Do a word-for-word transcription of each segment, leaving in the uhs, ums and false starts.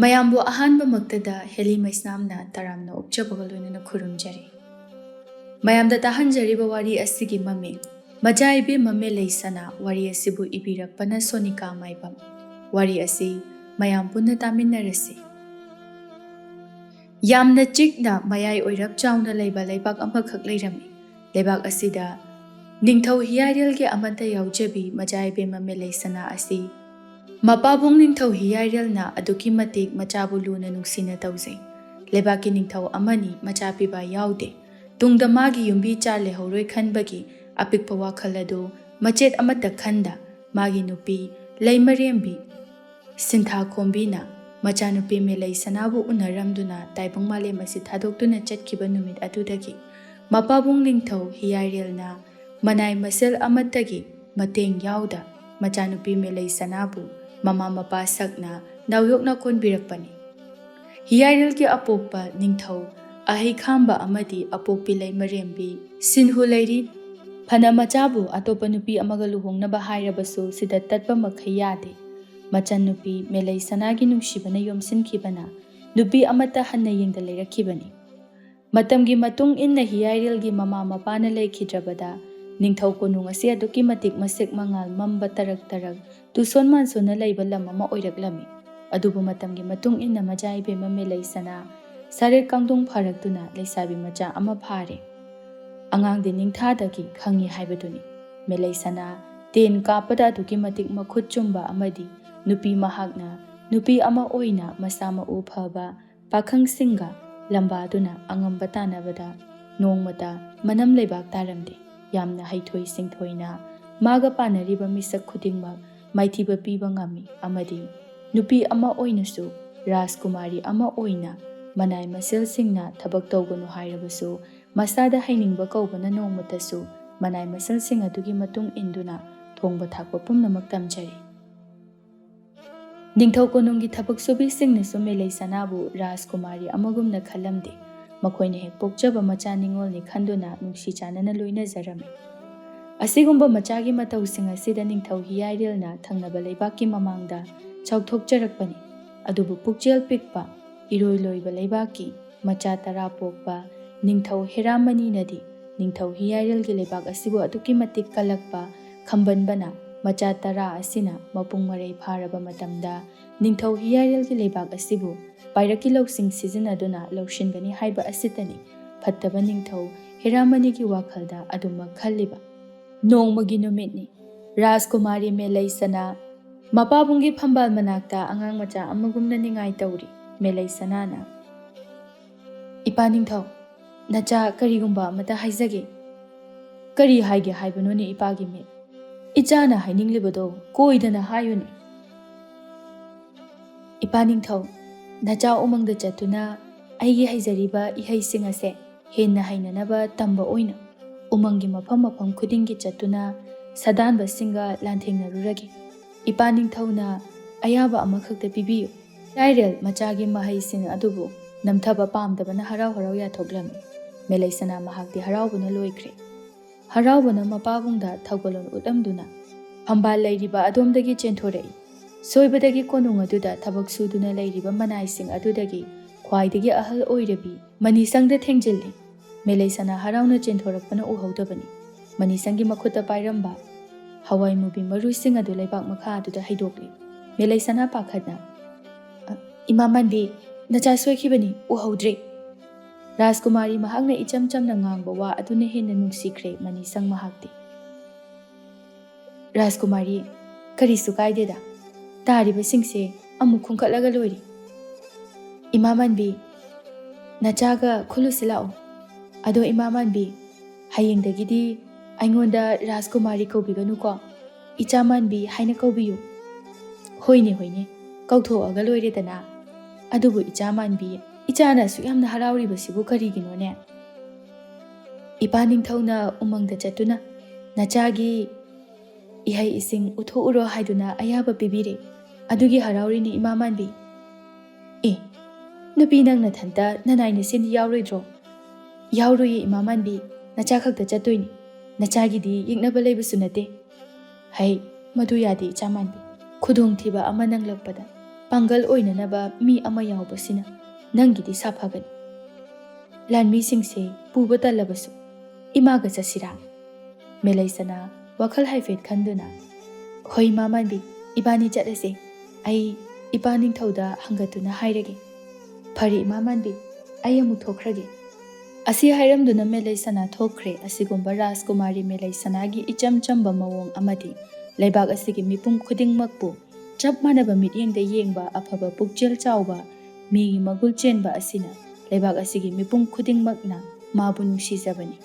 ꯃꯌꯥꯝꯕꯨ ꯑꯍꯥꯟꯕꯃꯛꯇꯗ ꯍꯦꯂꯤ ꯃꯩꯁꯅꯥꯝꯅ ꯇꯔꯥꯝꯅ ꯑꯣꯛꯆꯕꯒ ꯂꯣꯏꯅꯅ ꯈꯨꯔꯨꯝꯖꯔꯤ꯫ ꯃꯌꯥꯝꯗ ꯇꯥꯍꯟꯖꯔꯤꯕ ꯋꯥꯔꯤ ꯑꯁꯤꯒꯤ ꯃꯃꯤꯡ ꯃꯆꯥ ꯏꯕꯦꯝꯃ ꯃꯦꯂꯩ ꯁꯅꯥ꯫ ꯋꯥꯔꯤ ꯑꯁꯤꯕꯨ ꯏꯕꯤꯔꯛꯄꯅ ꯁꯣꯅꯤꯀꯥ ꯃꯥꯏꯕꯝ꯫ ꯋꯥꯔꯤ ꯑꯁꯤ ꯃꯌꯥꯝ ꯄꯨꯟꯅ ꯇꯥꯃꯤꯟꯅꯔꯁꯤ꯫ ꯌꯥꯝꯅ ꯆꯤꯛꯅ ꯃꯌꯥꯏ ꯑꯣꯏꯔꯞ ꯆꯥꯎꯅ ꯂꯩꯕ ꯂꯩꯕꯥꯛ ꯑꯃꯈꯛ ꯂꯩꯔꯝꯃꯤ꯫ ꯂꯩꯕꯥꯛ ꯑꯁꯤꯗ ꯅꯤꯡꯊꯧ ꯍꯤꯌꯥꯏꯔꯦꯜꯒꯤ ꯑꯃꯠꯇ ꯌꯥꯎꯖꯕꯤ ꯃꯆꯥ ꯏꯕꯦꯝꯃ ꯃꯦꯂꯩ ꯁꯅꯥ ꯑꯁꯤ ꯃꯄꯥꯕꯨꯡ ꯅꯤꯡꯊꯧ ꯍꯤꯌꯥꯏꯔꯦꯜꯅ ꯑꯗꯨꯛꯀꯤ ꯃꯇꯤꯛ ꯃꯆꯥꯕꯨ ꯂꯨꯅ ꯅꯨꯡꯁꯤꯅ ꯇꯧꯖꯩ꯫ ꯂꯩꯕꯥꯛꯀꯤ ꯅꯤꯡꯊꯧ ꯑꯃꯅꯤ ꯃꯆꯥ ꯄꯤꯕ ꯌꯥꯎꯗꯦ꯫ ꯇꯨꯡꯗ ꯃꯥꯒꯤ ꯌꯨꯝꯕꯤ ꯆꯥ ꯂꯩꯍꯧꯔꯣꯏ ꯈꯟꯕꯒꯤ ꯑꯄꯤꯛꯄ ꯋꯥꯈꯜ ꯑꯗꯨ ꯃꯆꯦꯠ ꯑꯃꯠꯇ ꯈꯟꯗ ꯃꯥꯒꯤ ꯅꯨꯄꯤ ꯂꯩꯃꯔꯦꯝꯕꯤ ꯁꯤꯟꯊꯥꯈꯣꯝꯕꯤꯅ ꯃꯆꯥꯅꯨꯄꯤ ꯃꯦꯂꯩ ꯁꯅꯥꯕꯨ ꯎꯅꯔꯝꯗꯨꯅ ꯇꯥꯏꯕꯪ ꯃꯥꯂꯦꯝ ꯑꯁꯤ ꯊꯥꯗꯣꯛꯇꯨꯅ ꯆꯠꯈꯤꯕ ꯅꯨꯃꯤꯠ ꯑꯗꯨꯗꯒꯤ ꯃꯄꯥꯕꯨꯡ ꯅꯤꯡꯊꯧ ꯍꯤꯌꯥꯏꯔꯦꯜꯅ ꯃꯅꯥꯏ ꯃꯁꯦꯜ ꯑꯃꯠꯇꯒꯤ ꯃꯇꯦꯡ ꯌꯥꯎꯗ ꯃꯆꯥꯅꯨꯄꯤ ꯃꯦꯂꯩ ꯁꯅꯥꯕꯨ ꯃꯃꯥ ꯃꯄꯥ ꯁꯛꯅ ꯅꯥꯎꯌꯣꯛꯅ ꯀꯣꯟꯕꯤꯔꯛꯄꯅꯤ꯫ ꯍꯤꯌꯥꯏꯔꯦꯜꯒꯤ ꯑꯄꯣꯛꯄ ꯅꯤꯡꯊꯧ ꯑꯍꯩꯈꯥꯝꯕ ꯑꯃꯗꯤ ꯑꯄꯣꯛꯄꯤ ꯂꯩꯃꯔꯦꯝꯕꯤ ꯁꯤꯟꯍꯨ ꯂꯩꯔꯤ꯫ ꯐꯅ ꯃꯆꯥꯕꯨ ꯑꯇꯣꯞꯄ ꯅꯨꯄꯤ ꯑꯃꯒ ꯂꯨꯍꯣꯡꯅꯕ ꯍꯥꯏꯔꯕꯁꯨ ꯁꯤꯗ ꯇꯠꯄ ꯃꯈꯩ ꯌꯥꯗꯦ꯫ ꯃꯆꯟꯅꯨꯄꯤ ꯃꯦꯂꯩ ꯁꯅꯥꯒꯤ ꯅꯨꯡꯁꯤꯕꯅ ꯌꯣꯝꯁꯤꯟꯈꯤꯕꯅ ꯅꯨꯄꯤ ꯑꯃꯠꯇ ꯍꯟꯅ ꯌꯦꯡꯗ ꯂꯩꯔꯛꯈꯤꯕꯅꯤ꯫ ꯃꯇꯝꯒꯤ ꯃꯇꯨꯡ ꯏꯟꯅ ꯍꯤꯌꯥꯏꯔꯦꯜꯒꯤ ꯃꯃꯥ ꯃꯄꯥꯅ ꯂꯩꯈꯤꯗ꯭ꯔꯕꯗ ꯅꯤꯡꯊꯧ ꯀꯣꯅꯨꯡ ꯑꯁꯤ ꯑꯗꯨꯛꯀꯤ ꯃꯇꯤꯛ ꯃꯁꯦꯛ ꯃꯉꯥꯜ ꯃꯝꯕ ꯇꯔꯛ ꯇꯔꯛ ꯇꯨꯁꯣꯟ ꯃꯥꯟꯁꯣꯟꯅ ꯂꯩꯕ ꯂꯝ ꯑꯃ ꯑꯣꯏꯔꯛꯂꯝꯃꯤ꯫ ꯑꯗꯨꯕꯨ ꯃꯇꯝꯒꯤ ꯃꯇꯨꯡ ꯏꯟꯅ ꯃꯆꯥ ꯏꯕꯦꯝꯃ ꯃꯦꯂꯩ ꯁꯅꯥ ꯁꯥꯔꯦꯛ ꯀꯥꯡꯗꯣꯡ ꯐꯥꯔꯛꯇꯨꯅ ꯂꯩꯁꯥꯕꯤ ꯃꯆꯥ ꯑꯃ ꯐꯥꯔꯦ꯫ ꯑꯉꯥꯡꯗꯤ ꯅꯤꯡꯊꯥꯗꯒꯤ ꯈꯪꯉꯤ ꯍꯥꯏꯕꯗꯨꯅꯤ꯫ ꯃꯦꯂꯩ ꯁꯅꯥ ꯇꯦꯟ ꯀꯥꯞꯄꯗ ꯑꯗꯨꯛꯀꯤ ꯃꯇꯤꯛ ꯃꯈꯨꯠ ꯆꯨꯝꯕ ꯑꯃꯗꯤ ꯅꯨꯄꯤ ꯃꯍꯥꯛꯅ ꯅꯨꯄꯤ ꯑꯃ ꯑꯣꯏꯅ ꯃꯁꯥ ꯃꯎ ꯐꯕ ꯄꯥꯈꯪꯁꯤꯡꯒ ꯂꯝꯕꯥꯗꯨꯅ ꯑꯉꯝꯕ ꯇꯥꯟꯅꯕꯗ ꯅꯣꯡꯃꯇ ꯃꯅꯝ ꯂꯩꯕꯥꯛ ꯇꯥꯔꯝꯗꯦ꯫ ꯌꯥꯝꯅ ꯍꯩꯊꯣꯏ ꯁꯤꯡꯊꯣꯏꯅ ꯃꯥꯒ ꯄꯥꯟꯅꯔꯤꯕ ꯃꯤꯁꯛ ꯈꯨꯗꯤꯡꯃꯛ ꯃꯥꯏꯊꯤꯕ ꯄꯤꯕ ꯉꯝꯃꯤ ꯑꯃꯗꯤ ꯅꯨꯄꯤ ꯑꯃ ꯑꯣꯏꯅꯁꯨ ꯔꯥꯖꯀꯨꯃꯥꯔꯤ ꯑꯃ ꯑꯣꯏꯅ ꯃꯅꯥꯏ ꯃꯁꯦꯜꯁꯤꯡꯅ ꯊꯕꯛ ꯇꯧꯒꯅꯨ ꯍꯥꯏꯔꯕꯁꯨ ꯃꯁꯥꯗ ꯍꯩꯅꯤꯡꯕ ꯀꯧꯕꯅ ꯅꯣꯡꯃꯇꯁꯨ ꯃꯅꯥꯏ ꯃꯁꯦꯜꯁꯤꯡ ꯑꯗꯨꯒꯤ ꯃꯇꯨꯡ ꯏꯟꯗꯨꯅ ꯊꯣꯡꯕ ꯊꯥꯛꯄ ꯄꯨꯝꯅꯃꯛ ꯇꯝꯖꯔꯤ꯫ ꯅꯤꯡꯊꯧ ꯀꯣꯅꯨꯡꯒꯤ ꯊꯕꯛ ꯁꯨꯕꯤꯁꯤꯡꯅꯁꯨ ꯃꯦꯂꯩ ꯁꯅꯥꯕꯨ ꯔꯥꯖꯀꯨꯃꯥꯔꯤ ꯑꯃꯒꯨꯝꯅ ꯈꯜꯂꯝꯗꯦ꯫ ꯃꯈꯣꯏꯅ ꯍꯦꯛ ꯄꯣꯛꯆꯕ ꯃꯆꯥ ꯅꯤꯉꯣꯜꯅꯤ ꯈꯟꯗꯨꯅ ꯅꯨꯡꯁꯤ ꯆꯥꯟꯅꯅ ꯂꯣꯏꯅꯖꯔꯝꯃꯤ꯫ ꯑꯁꯤꯒꯨꯝꯕ ꯃꯆꯥꯒꯤ ꯃꯇꯧꯁꯤꯡ ꯑꯁꯤꯗ ꯅꯤꯡꯊꯧ ꯍꯤꯌꯥꯏꯔꯦꯜꯅ ꯊꯪꯅꯕ ꯂꯩꯕꯥꯛꯀꯤ ꯃꯃꯥꯡꯗ ꯆꯥꯎꯊꯣꯛꯆꯔꯛꯄꯅꯤ꯫ ꯑꯗꯨꯕꯨ ꯄꯨꯛꯆꯦꯜ ꯄꯤꯛꯄ, ꯏꯔꯣꯏ ꯂꯣꯏꯕ ꯂꯩꯕꯥꯛꯀꯤ ꯃꯆꯥ ꯇꯔꯥ ꯄꯣꯛꯄ ꯅꯤꯡꯊꯧ ꯍꯦꯔꯥꯃꯅꯤꯅꯗꯤ ꯅꯤꯡꯊꯧ ꯍꯤꯌꯥꯏꯔꯦꯜꯒꯤ ꯂꯩꯕꯥꯛ ꯑꯁꯤꯕꯨ ꯑꯗꯨꯛꯀꯤ ꯃꯇꯤꯛ ꯀꯜꯂꯛꯄ ꯈꯝꯕꯟꯕꯅ, ꯃꯆꯥ ꯇꯔꯥ ꯑꯁꯤꯅ ꯃꯄꯨꯡ ꯃꯔꯩ ꯐꯥꯔꯕ ꯃꯇꯝꯗ ꯅꯤꯡꯊꯧ ꯍꯤꯌꯥꯏꯔꯦꯜꯒꯤ ꯂꯩꯕꯥꯛ ꯑꯁꯤꯕꯨ ꯄꯥꯏꯔꯛꯀꯤ ꯂꯧꯁꯤꯡ ꯁꯤꯖꯤꯟꯅꯗꯨꯅ ꯂꯧꯁꯤꯟꯒꯅꯤ ꯍꯥꯏꯕ ꯑꯁꯤꯇꯅꯤ ꯐꯠꯇꯕ ꯅꯤꯡꯊꯧ ꯍꯦꯔꯥꯃꯅꯤꯒꯤ ꯋꯥꯈꯜꯗ ꯑꯗꯨꯃꯛ ꯈꯜꯂꯤꯕ꯫ ꯅꯣꯡꯃꯒꯤ ꯅꯨꯃꯤꯠꯅꯤ꯫ ꯔꯥꯖꯀꯨꯃꯥꯔꯤ ꯃꯦꯂꯩꯁꯅꯥ ꯃꯄꯥꯕꯨꯡꯒꯤ ꯐꯝꯕꯥꯜ ꯃꯅꯥꯛꯇ ꯑꯉꯥꯡ ꯃꯆꯥ ꯑꯃꯒꯨꯝꯅ ꯅꯤꯡꯉꯥꯏ ꯇꯧꯔꯤ꯫ ꯃꯦꯂꯩꯁꯅꯥꯅ, "ꯏꯄꯥ ꯅꯤꯡꯊꯧ, ꯅꯆꯥ ꯀꯔꯤꯒꯨꯝꯕ ꯑꯃꯇ ꯍꯥꯏꯖꯒꯦ꯫" "ꯀꯔꯤ ꯍꯥꯏꯒꯦ ꯍꯥꯏꯕꯅꯣꯅꯦ ꯏꯄꯥꯒꯤ ꯃꯤꯠ? ꯏꯆꯥꯅ ꯍꯥꯏꯅꯤꯡꯂꯤꯕꯗꯣ ꯀꯣꯏꯗꯅ ꯍꯥꯏꯌꯨꯅꯦ꯫" "ꯏꯄꯥ ꯅꯤꯡꯊꯧ, ꯅꯆꯥ ꯎꯃꯪꯗ ꯆꯠꯇꯨꯅ ꯑꯩꯒꯤ ꯍꯩꯖꯔꯤꯕ ꯏꯍꯩꯁꯤꯡ ꯑꯁꯦ ꯍꯦꯟꯅ ꯍꯩꯅꯅꯕ ꯇꯝꯕ ꯑꯣꯏꯅ ꯎꯃꯪꯒꯤ ꯃꯐꯝ ꯃꯐꯝ ꯈꯨꯗꯤꯡꯒꯤ ꯆꯠꯇꯨꯅ ꯁꯥꯗꯥꯟꯕꯁꯤꯡꯒ ꯂꯥꯟꯊꯦꯡꯅꯔꯨꯔꯒꯦ꯫ ꯏꯄꯥ ꯅꯤꯡꯊꯧꯅ ꯑꯌꯥꯕ ꯑꯃꯈꯛꯇ ꯄꯤꯕꯤꯌꯨ꯫" ꯍꯤꯌꯥꯏꯔꯦꯜ ꯃꯆꯥꯒꯤ ꯃꯍꯩꯁꯤꯡ ꯑꯗꯨꯕꯨ ꯅꯝꯊꯕ ꯄꯥꯝꯗꯕꯅ ꯍꯔꯥꯎ ꯍꯔꯥꯎ ꯌꯥꯊꯣꯛꯂꯝꯃꯤ꯫ ꯃꯦꯂꯩꯁꯅꯥ ꯃꯍꯥꯛꯇꯤ ꯍꯔꯥꯎꯕꯅ ꯂꯣꯏꯈ꯭ꯔꯦ꯫ ꯍꯔꯥꯎꯕꯅ ꯃꯄꯥꯕꯨꯡꯗ ꯊꯧꯒꯜꯂꯣꯟ ꯎꯠꯂꯝꯗꯨꯅ, "ꯐꯝꯕꯥꯜ ꯂꯩꯔꯤꯕ ꯑꯗꯣꯝꯗꯒꯤ ꯆꯦꯟꯊꯣꯔꯛꯏ꯫ ꯁꯣꯏꯕꯗꯒꯤ ꯀꯣꯅꯨꯡ ꯑꯗꯨꯗ ꯊꯕꯛ ꯁꯨꯗꯨꯅ ꯂꯩꯔꯤꯕ ꯃꯅꯥꯏꯁꯤꯡ ꯑꯗꯨꯗꯒꯤ ꯈ꯭ꯋꯥꯏꯗꯒꯤ ꯑꯍꯜ ꯑꯣꯏꯔꯕꯤ ꯃꯅꯤꯁꯪꯗ ꯊꯦꯡꯖꯤꯜꯂꯤ꯫" ꯃꯦꯂꯩꯁꯅꯥ ꯍꯔꯥꯎꯅ ꯆꯦꯟꯊꯣꯔꯛꯄꯅ ꯎꯍꯧꯗꯕꯅꯤ꯫ ꯃꯅꯤꯁꯪꯒꯤ ꯃꯈꯨꯠꯇ ꯄꯥꯏꯔꯝꯕ ꯍꯋꯥꯏ ꯃꯨꯕꯤ ꯃꯔꯨꯁꯤꯡ ꯑꯗꯨ ꯂꯩꯕꯥꯛ ꯃꯈꯥ ꯑꯗꯨꯗ ꯍꯩꯗꯣꯛꯂꯤ꯫ ꯃꯦꯂꯩꯁꯅꯥ ꯄꯥꯈꯠꯅ, "ꯑ, ꯏꯃꯥ ꯃꯥꯟꯕꯤ, ꯅꯆꯥ ꯁꯣꯏꯈꯤꯕꯅꯤ, ꯎꯍꯧꯗ꯭ꯔꯦ꯫" ꯔꯥꯖꯀꯨꯃꯥꯔꯤ ꯃꯍꯥꯛꯅ ꯏꯆꯝ ꯆꯝꯅ ꯉꯥꯡꯕ ꯋꯥ ꯑꯗꯨꯅ ꯍꯦꯟꯅ ꯅꯨꯡꯁꯤꯈ꯭ꯔꯦ ꯃꯅꯤꯁꯪ ꯃꯍꯥꯛꯇꯤ꯫ "ꯔꯥꯖꯀꯨꯃꯥꯔꯤ, ꯀꯔꯤꯁꯨ ꯀꯥꯏꯗꯦꯗ, ꯇꯥꯔꯤꯕꯁꯤꯡꯁꯦ ꯑꯃꯨꯛ ꯈꯨꯝꯀꯠꯂꯒ ꯂꯣꯏꯔꯦ꯫ ꯏꯃꯥ ꯃꯥꯟꯕꯤ, ꯅꯆꯥꯒ ꯈꯨꯜꯂꯨꯁꯤ ꯂꯥꯛꯑꯣ꯫ ꯑꯗꯣ ꯏꯃꯥ ꯃꯥꯟꯕꯤ, ꯍꯌꯦꯡꯗꯒꯤꯗꯤ ꯑꯩꯉꯣꯟꯗ ꯔꯥꯖꯀꯨꯃꯥꯔꯤ ꯀꯧꯕꯤꯒꯅꯨꯀꯣ, ꯏꯆꯥ ꯃꯥꯟꯕꯤ ꯍꯥꯏꯅ ꯀꯧꯕꯤꯌꯨ꯫" "ꯍꯣꯏꯅꯦ, ꯍꯣꯏꯅꯦ, ꯀꯧꯊꯣꯛꯑꯒ ꯂꯣꯏꯔꯦꯗꯅ꯫ ꯑꯗꯨꯕꯨ ꯏꯆꯥ ꯃꯥꯟꯕꯤ, ꯏꯆꯥꯅ ꯑꯁꯨꯛ ꯌꯥꯝꯅ ꯍꯔꯥꯎꯔꯤꯕꯁꯤꯕꯨ ꯀꯔꯤꯒꯤꯅꯣꯅꯦ?" "ꯏꯄꯥ ꯅꯤꯡꯊꯧꯅ ꯎꯃꯪꯗ ꯆꯠꯇꯨꯅ ꯅꯆꯥꯒꯤ ꯏꯍꯩ ꯏꯁꯤꯡ ꯎꯠꯊꯣꯛꯎꯔꯣ ꯍꯥꯏꯗꯨꯅ ꯑꯌꯥꯕ ꯄꯤꯕꯤꯔꯦ꯫ ꯑꯗꯨꯒꯤ ꯍꯔꯥꯎꯔꯤꯅꯤ, ꯏꯃꯥ ꯃꯥꯟꯕꯤ꯫" "ꯑꯦ, ꯅꯨꯄꯤ, ꯅꯪ ꯅꯊꯟꯇ ꯅꯅꯥꯏ ꯅꯁꯦꯟꯗꯤ ꯌꯥꯎꯔꯣꯏꯗ꯭ꯔꯣ?" "ꯌꯥꯎꯔꯣꯏꯌꯦ, ꯏꯃꯥ ꯃꯥꯟꯕꯤ, ꯅꯆꯥ ꯈꯛꯇ ꯆꯠꯇꯣꯏꯅꯤ꯫ ꯅꯆꯥꯒꯤꯗꯤ ꯌꯦꯛꯅꯕ ꯂꯩꯕꯁꯨ ꯅꯠꯇꯦ꯫" "ꯍꯩ, ꯃꯗꯨ ꯌꯥꯗꯦ, ꯏꯆꯥ ꯃꯥꯟꯕꯤ꯫ ꯈꯨꯗꯣꯡꯊꯤꯕ ꯑꯃ ꯅꯪꯂꯛꯄꯗ ꯄꯥꯡꯒꯜ ꯑꯣꯏꯅꯅꯕ ꯃꯤ ꯑꯃ ꯌꯥꯎꯕꯁꯤꯅ ꯅꯪꯒꯤꯗꯤ ꯁꯥꯐꯒꯅꯤ꯫ ꯂꯥꯟꯃꯤꯁꯤꯡꯁꯦ ꯄꯨꯕ ꯇꯜꯂꯕꯁꯨ ꯏꯃꯥꯒ ꯆꯠꯁꯤꯔꯥ?" ꯃꯦꯂꯩꯁꯅꯥ ꯋꯥꯈꯜ ꯍꯥꯏꯐꯦꯠ ꯈꯟꯗꯨꯅ, "ꯍꯣꯏ, ꯏꯃꯥ ꯃꯥꯟꯕꯤ, ꯏꯕꯥꯅꯤ ꯆꯠꯂꯁꯦ꯫ ꯑꯩ ꯏꯄꯥ ꯅꯤꯡꯊꯧꯗ ꯍꯪꯒꯠꯇꯨꯅ ꯍꯥꯏꯔꯒꯦ꯫ ꯐꯔꯦ, ꯏꯃꯥ ꯃꯥꯟꯕꯤ, ꯑꯩ ꯑꯃꯨꯛ ꯊꯣꯛꯈ꯭ꯔꯒꯦ"꯫ ꯑꯁꯤ ꯍꯥꯏꯔꯝꯗꯨꯅ ꯃꯦꯂꯩꯁꯅꯥ ꯊꯣꯛꯈ꯭ꯔꯦ꯫ ꯑꯁꯤꯒꯨꯝꯕ ꯔꯥꯖꯀꯨꯃꯥꯔꯤ ꯃꯦꯂꯩꯁꯅꯥꯒꯤ ꯏꯆꯝ ꯆꯝꯕ ꯃꯑꯣꯡ ꯑꯃꯗꯤ ꯂꯩꯕꯥꯛ ꯑꯁꯤꯒꯤ ꯃꯤꯄꯨꯝ ꯈꯨꯗꯤꯡꯃꯛꯄꯨ ꯆꯞ ꯃꯥꯟꯅꯕ ꯃꯤꯠꯌꯦꯡꯗ ꯌꯦꯡꯕ ꯑꯐꯕ ꯄꯨꯛꯆꯦꯜ ꯆꯥꯎꯕ ꯃꯤꯒꯤ ꯃꯒꯨꯜ ꯆꯦꯟꯕ ꯑꯁꯤꯅ ꯂꯩꯕꯥꯛ ꯑꯁꯤꯒꯤ ꯃꯤꯄꯨꯝ ꯈꯨꯗꯤꯡꯃꯛꯅ ꯃꯥꯕꯨ ꯅꯨꯡꯁꯤꯖꯕꯅꯤ꯫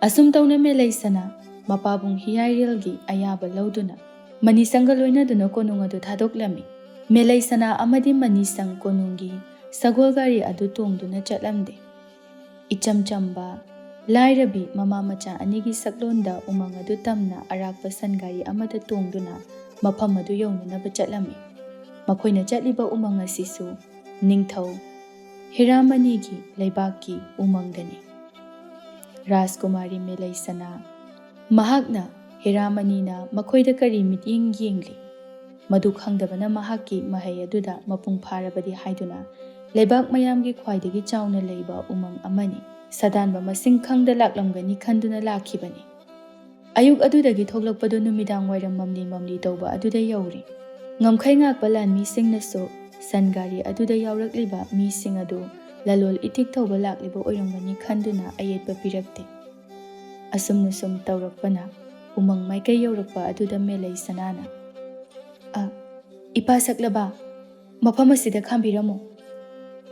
ꯑꯁꯨꯝ ꯇꯧꯅ ꯃꯦꯂꯩꯁꯅꯥ ꯃꯄꯥꯕꯨꯡ ꯍꯤꯌꯥꯏꯔꯦꯜꯒꯤ ꯑꯌꯥꯕ ꯂꯧꯗꯨꯅ ꯃꯅꯤꯁꯪꯒ ꯂꯣꯏꯅꯗꯨꯅ ꯀꯣꯅꯨꯡ ꯑꯗꯨ ꯊꯥꯗꯣꯛꯂꯝꯃꯤ꯫ ꯃꯦꯂꯩꯁꯅꯥ ꯑꯃꯗꯤ ꯃꯅꯤꯁꯪ ꯀꯣꯅꯨꯡꯒꯤ ꯁꯒꯣꯜ ꯒꯥꯔꯤ ꯑꯗꯨ ꯇꯣꯡꯗꯨꯅ ꯆꯠꯂꯝꯗꯦ꯫ ꯏꯆꯝ ꯆꯝꯕ, ꯂꯥꯏꯔꯕꯤ ꯃꯃꯥ ꯃꯆꯥ ꯑꯅꯤꯒꯤ ꯁꯛꯂꯣꯟꯗ ꯎꯃꯪ ꯑꯗꯨ ꯇꯝꯅ ꯑꯔꯥꯛꯄ ꯁꯟ ꯒꯥꯔꯤ ꯑꯃꯗ ꯇꯣꯡꯗꯨꯅ ꯃꯐꯝ ꯑꯗꯨ ꯌꯧꯅꯅꯕ ꯆꯠꯂꯝꯃꯤ꯫ ꯃꯈꯣꯏꯅ ꯆꯠꯂꯤꯕ ꯎꯃꯪ ꯑꯁꯤꯁꯨ ꯅꯤꯡꯊꯧ ꯍꯤꯔꯥꯃꯅꯤꯒꯤ ꯂꯩꯕꯥꯛꯀꯤ ꯎꯃꯪꯗꯅꯤ꯫ ꯔꯥꯖꯀꯨꯃꯥꯔꯤ ꯃꯦꯂꯩꯁꯅꯥ ꯃꯍꯥꯛꯅ ꯍꯤꯔꯥꯃꯅꯤꯅ ꯃꯈꯣꯏꯗ ꯀꯔꯤ ꯃꯤꯠꯌꯦꯡ ꯌꯦꯡꯂꯤ, ꯃꯗꯨ ꯈꯪꯗꯕꯅ ꯃꯍꯥꯛꯀꯤ ꯃꯍꯩ ꯑꯗꯨꯗ ꯃꯄꯨꯡ ꯐꯥꯔꯕꯗꯤ ꯍꯥꯏꯗꯨꯅ ꯂꯩꯕꯥꯛ ꯃꯌꯥꯝꯒꯤ ꯈ꯭ꯋꯥꯏꯗꯒꯤ ꯆꯥꯎꯅ ꯂꯩꯕ ꯎꯃꯪ ꯑꯃꯅꯤ꯫ ꯁꯥꯗꯥꯟꯕ ꯃꯁꯤꯡ ꯈꯪꯗ ꯂꯥꯛꯂꯝꯒꯅꯤ ꯈꯟꯗꯨꯅ ꯂꯥꯛꯈꯤꯕꯅꯤ꯫ ꯑꯌꯨꯛ ꯑꯗꯨꯗꯒꯤ ꯊꯣꯛꯂꯛꯄꯗꯨ ꯅꯨꯃꯤꯗꯥꯡ ꯋꯥꯏꯔꯝ ꯃꯝꯂꯤ ꯃꯝꯂꯤ ꯇꯧꯕ ꯑꯗꯨꯗ ꯌꯧꯔꯦ꯫ ꯉꯝꯈꯩ ꯉꯥꯛꯄ ꯂꯥꯟꯃꯤꯁꯤꯡꯅꯁꯨ ꯁꯟ ꯒꯥꯔꯤ ꯑꯗꯨꯗ ꯌꯥꯎꯔꯛꯂꯤꯕ ꯃꯤꯁꯤꯡ ꯑꯗꯨ ꯂꯂꯣꯜ ꯏꯇꯤꯛ ꯇꯧꯕ ꯂꯥꯛꯂꯤꯕ ꯑꯣꯏꯔꯝꯒꯅꯤ ꯈꯟꯗꯨꯅ ꯑꯌꯦꯠꯄ ꯄꯤꯔꯛꯇꯦ꯫ ꯑꯁꯨꯝꯅ ꯁꯨꯝ ꯇꯧꯔꯛꯄꯅ ꯎꯃꯪ ꯃꯥꯏꯀꯩ ꯌꯧꯔꯛꯄ ꯑꯗꯨꯗ ꯃꯦꯂꯩ ꯁꯅꯥꯅ, "ꯑ, ꯏꯄꯥ ꯁꯛꯂꯕ, ꯃꯐꯝ ꯑꯁꯤꯗ ꯈꯥꯝꯕꯤꯔꯝꯃꯨ꯫"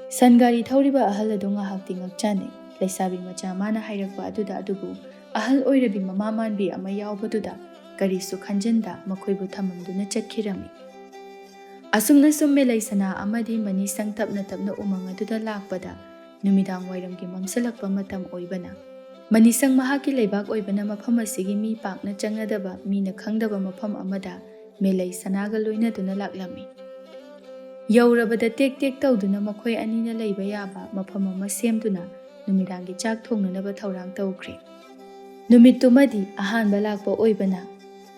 ꯁꯟ ꯒꯥꯔꯤ ꯊꯧꯔꯤꯕ ꯑꯍꯜ ꯑꯗꯨ ꯉꯥꯏꯍꯥꯛꯇꯤ ꯉꯛꯆꯥꯟꯅꯩ꯫ ꯂꯩꯁꯥꯕꯤ ꯃꯆꯥ ꯃꯥꯅ ꯍꯥꯏꯔꯛꯄ ꯑꯗꯨꯗ ꯑꯗꯨꯕꯨ ꯑꯍꯜ ꯑꯣꯏꯔꯕꯤ ꯃꯃꯥ ꯃꯥꯟꯕꯤ ꯑꯃ ꯌꯥꯎꯕꯗꯨꯗ ꯀꯔꯤꯁꯨ ꯈꯟꯖꯤꯟꯗ ꯃꯈꯣꯏꯕꯨ ꯊꯝꯃꯝꯗꯨꯅ ꯆꯠꯈꯤꯔꯝꯃꯤ꯫ ꯑꯁꯨꯝꯅ ꯁꯨꯝ ꯃꯦꯂꯩ ꯁꯅꯥ ꯑꯃꯗꯤ ꯃꯅꯤꯁꯪ ꯇꯞꯅ ꯇꯞꯅ ꯎꯃꯪ ꯑꯗꯨꯗ ꯂꯥꯛꯄꯗ ꯅꯨꯃꯤꯗꯥꯡ ꯋꯥꯏꯔꯝꯒꯤ ꯃꯝꯁꯤꯜꯂꯛꯄ ꯃꯇꯝ ꯑꯣꯏꯕꯅ, ꯃꯅꯤꯁꯪ ꯃꯍꯥꯛꯀꯤ ꯂꯩꯕꯥꯛ ꯑꯣꯏꯕꯅ ꯃꯐꯝ ꯑꯁꯤꯒꯤ ꯃꯤ ꯄꯥꯛꯅ ꯆꯪꯅꯗꯕ, ꯃꯤꯅ ꯈꯪꯗꯕ ꯃꯐꯝ ꯑꯃꯗ ꯃꯦꯂꯩ ꯁꯅꯥꯒ ꯂꯣꯏꯅꯗꯨꯅ ꯂꯥꯛꯂꯝꯃꯤ꯫ ꯌꯧꯔꯕꯗ ꯇꯦꯛ ꯇꯦꯛ ꯇꯧꯗꯨꯅ ꯃꯈꯣꯏ ꯑꯅꯤꯅ ꯂꯩꯕ ꯌꯥꯕ ꯃꯐꯝ ꯑꯃ ꯁꯦꯝꯗꯨꯅ ꯅꯨꯃꯤꯗꯥꯡꯒꯤ ꯆꯥꯛ ꯊꯣꯡꯅꯅꯕ ꯊꯧꯔꯥꯡ ꯇꯧꯈ꯭ꯔꯦ꯫ ꯅꯨꯃꯤꯠꯇꯨꯃꯗꯤ ꯑꯍꯥꯟꯕ ꯂꯥꯛꯄ ꯑꯣꯏꯕꯅ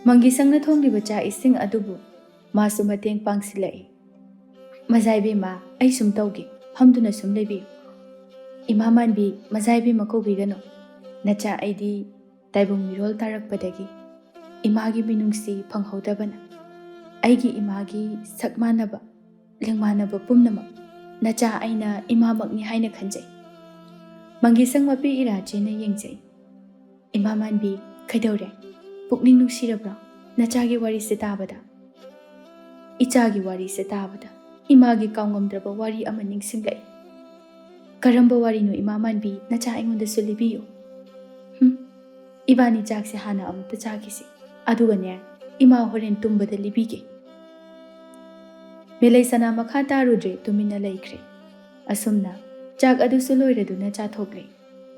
ꯃꯪꯒꯤꯁꯪꯅ ꯊꯣꯡꯂꯤꯕ ꯆꯥꯛ ꯏꯁꯤꯡ ꯑꯗꯨꯕꯨ ꯃꯥꯁꯨ ꯃꯇꯦꯡ ꯄꯥꯡꯁꯤꯜꯂꯛꯏ꯫ "ꯃꯖꯥ ꯏꯕꯦꯝꯃ, ꯑꯩ ꯁꯨꯝ ꯇꯧꯒꯦ, ꯐꯝꯗꯨꯅ ꯁꯨꯝ ꯂꯩꯕꯤꯌꯨ꯫ ꯏꯃꯥ ꯃꯥꯟꯕꯤ, ꯃꯖꯥ ꯏꯕꯦꯝꯃ ꯀꯧꯕꯤꯒꯅꯨ꯫ ꯅꯆꯥ ꯑꯩꯗꯤ ꯇꯥꯏꯕꯪ ꯃꯤꯔꯣꯜ ꯇꯥꯔꯛꯄꯗꯒꯤ ꯏꯃꯥꯒꯤ ꯃꯤꯅꯨꯡꯁꯤ ꯐꯪꯍꯧꯗꯕꯅ, ꯑꯩꯒꯤ ꯏꯃꯥꯒꯤ ꯁꯛ ꯃꯥꯟꯅꯕ, ꯂꯦꯡꯃꯥꯟꯅꯕ ꯄꯨꯝꯅꯃꯛ ꯅꯆꯥ ꯑꯩꯅ ꯏꯃꯥꯃꯛꯅꯤ ꯍꯥꯏꯅ ꯈꯟꯖꯩ꯫" ꯃꯪꯒꯤꯁꯪ ꯃꯄꯤ ꯏꯔꯥ ꯆꯦꯟꯅ ꯌꯦꯡꯖꯩ꯫ "ꯏꯃꯥ ꯃꯥꯟꯕꯤ, ꯀꯩꯗꯧꯔꯦ? ꯄꯨꯛꯅꯤꯡ ꯅꯨꯡꯁꯤꯔꯕ꯭ꯔꯣ ꯅꯆꯥꯒꯤ ꯋꯥꯔꯤꯁꯦ ꯇꯥꯕꯗ?" "ꯏꯆꯥꯒꯤ ꯋꯥꯔꯤꯁꯦ ꯇꯥꯕꯗ ꯏꯃꯥꯒꯤ ꯀꯥꯎꯉꯝꯗ꯭ꯔꯕ ꯋꯥꯔꯤ ꯑꯃ ꯅꯤꯡꯁꯤꯡꯂꯛꯏ꯫" "ꯀꯔꯝꯕ ꯋꯥꯔꯤꯅꯣ ꯏꯃꯥ ꯃꯥꯟꯕꯤ? ꯅꯆꯥ ꯑꯩꯉꯣꯟꯗꯁꯨ ꯂꯤꯕꯤꯌꯨ꯫" "ꯍꯨꯝ, ꯏꯕꯥꯅꯤ ꯆꯥꯛꯁꯦ ꯍꯥꯟꯅ ꯑꯃꯨꯛꯇ ꯆꯥꯈꯤꯁꯤ, ꯑꯗꯨꯒꯅꯦ, ꯏꯃꯥ ꯍꯣꯔꯦꯟ ꯇꯨꯝꯕꯗ ꯂꯤꯕꯤꯒꯦ꯫" ꯃꯦꯂꯩ ꯁꯅꯥ ꯃꯈꯥ ꯇꯥꯔꯨꯗ꯭ꯔꯦ, ꯇꯨꯃꯤꯟꯅ ꯂꯩꯈ꯭ꯔꯦ꯫ ꯑꯁꯨꯝꯅ ꯆꯥꯛ ꯑꯗꯨꯁꯨ ꯂꯣꯏꯔꯗꯨꯅ ꯆꯥꯊꯣꯛꯂꯦ꯫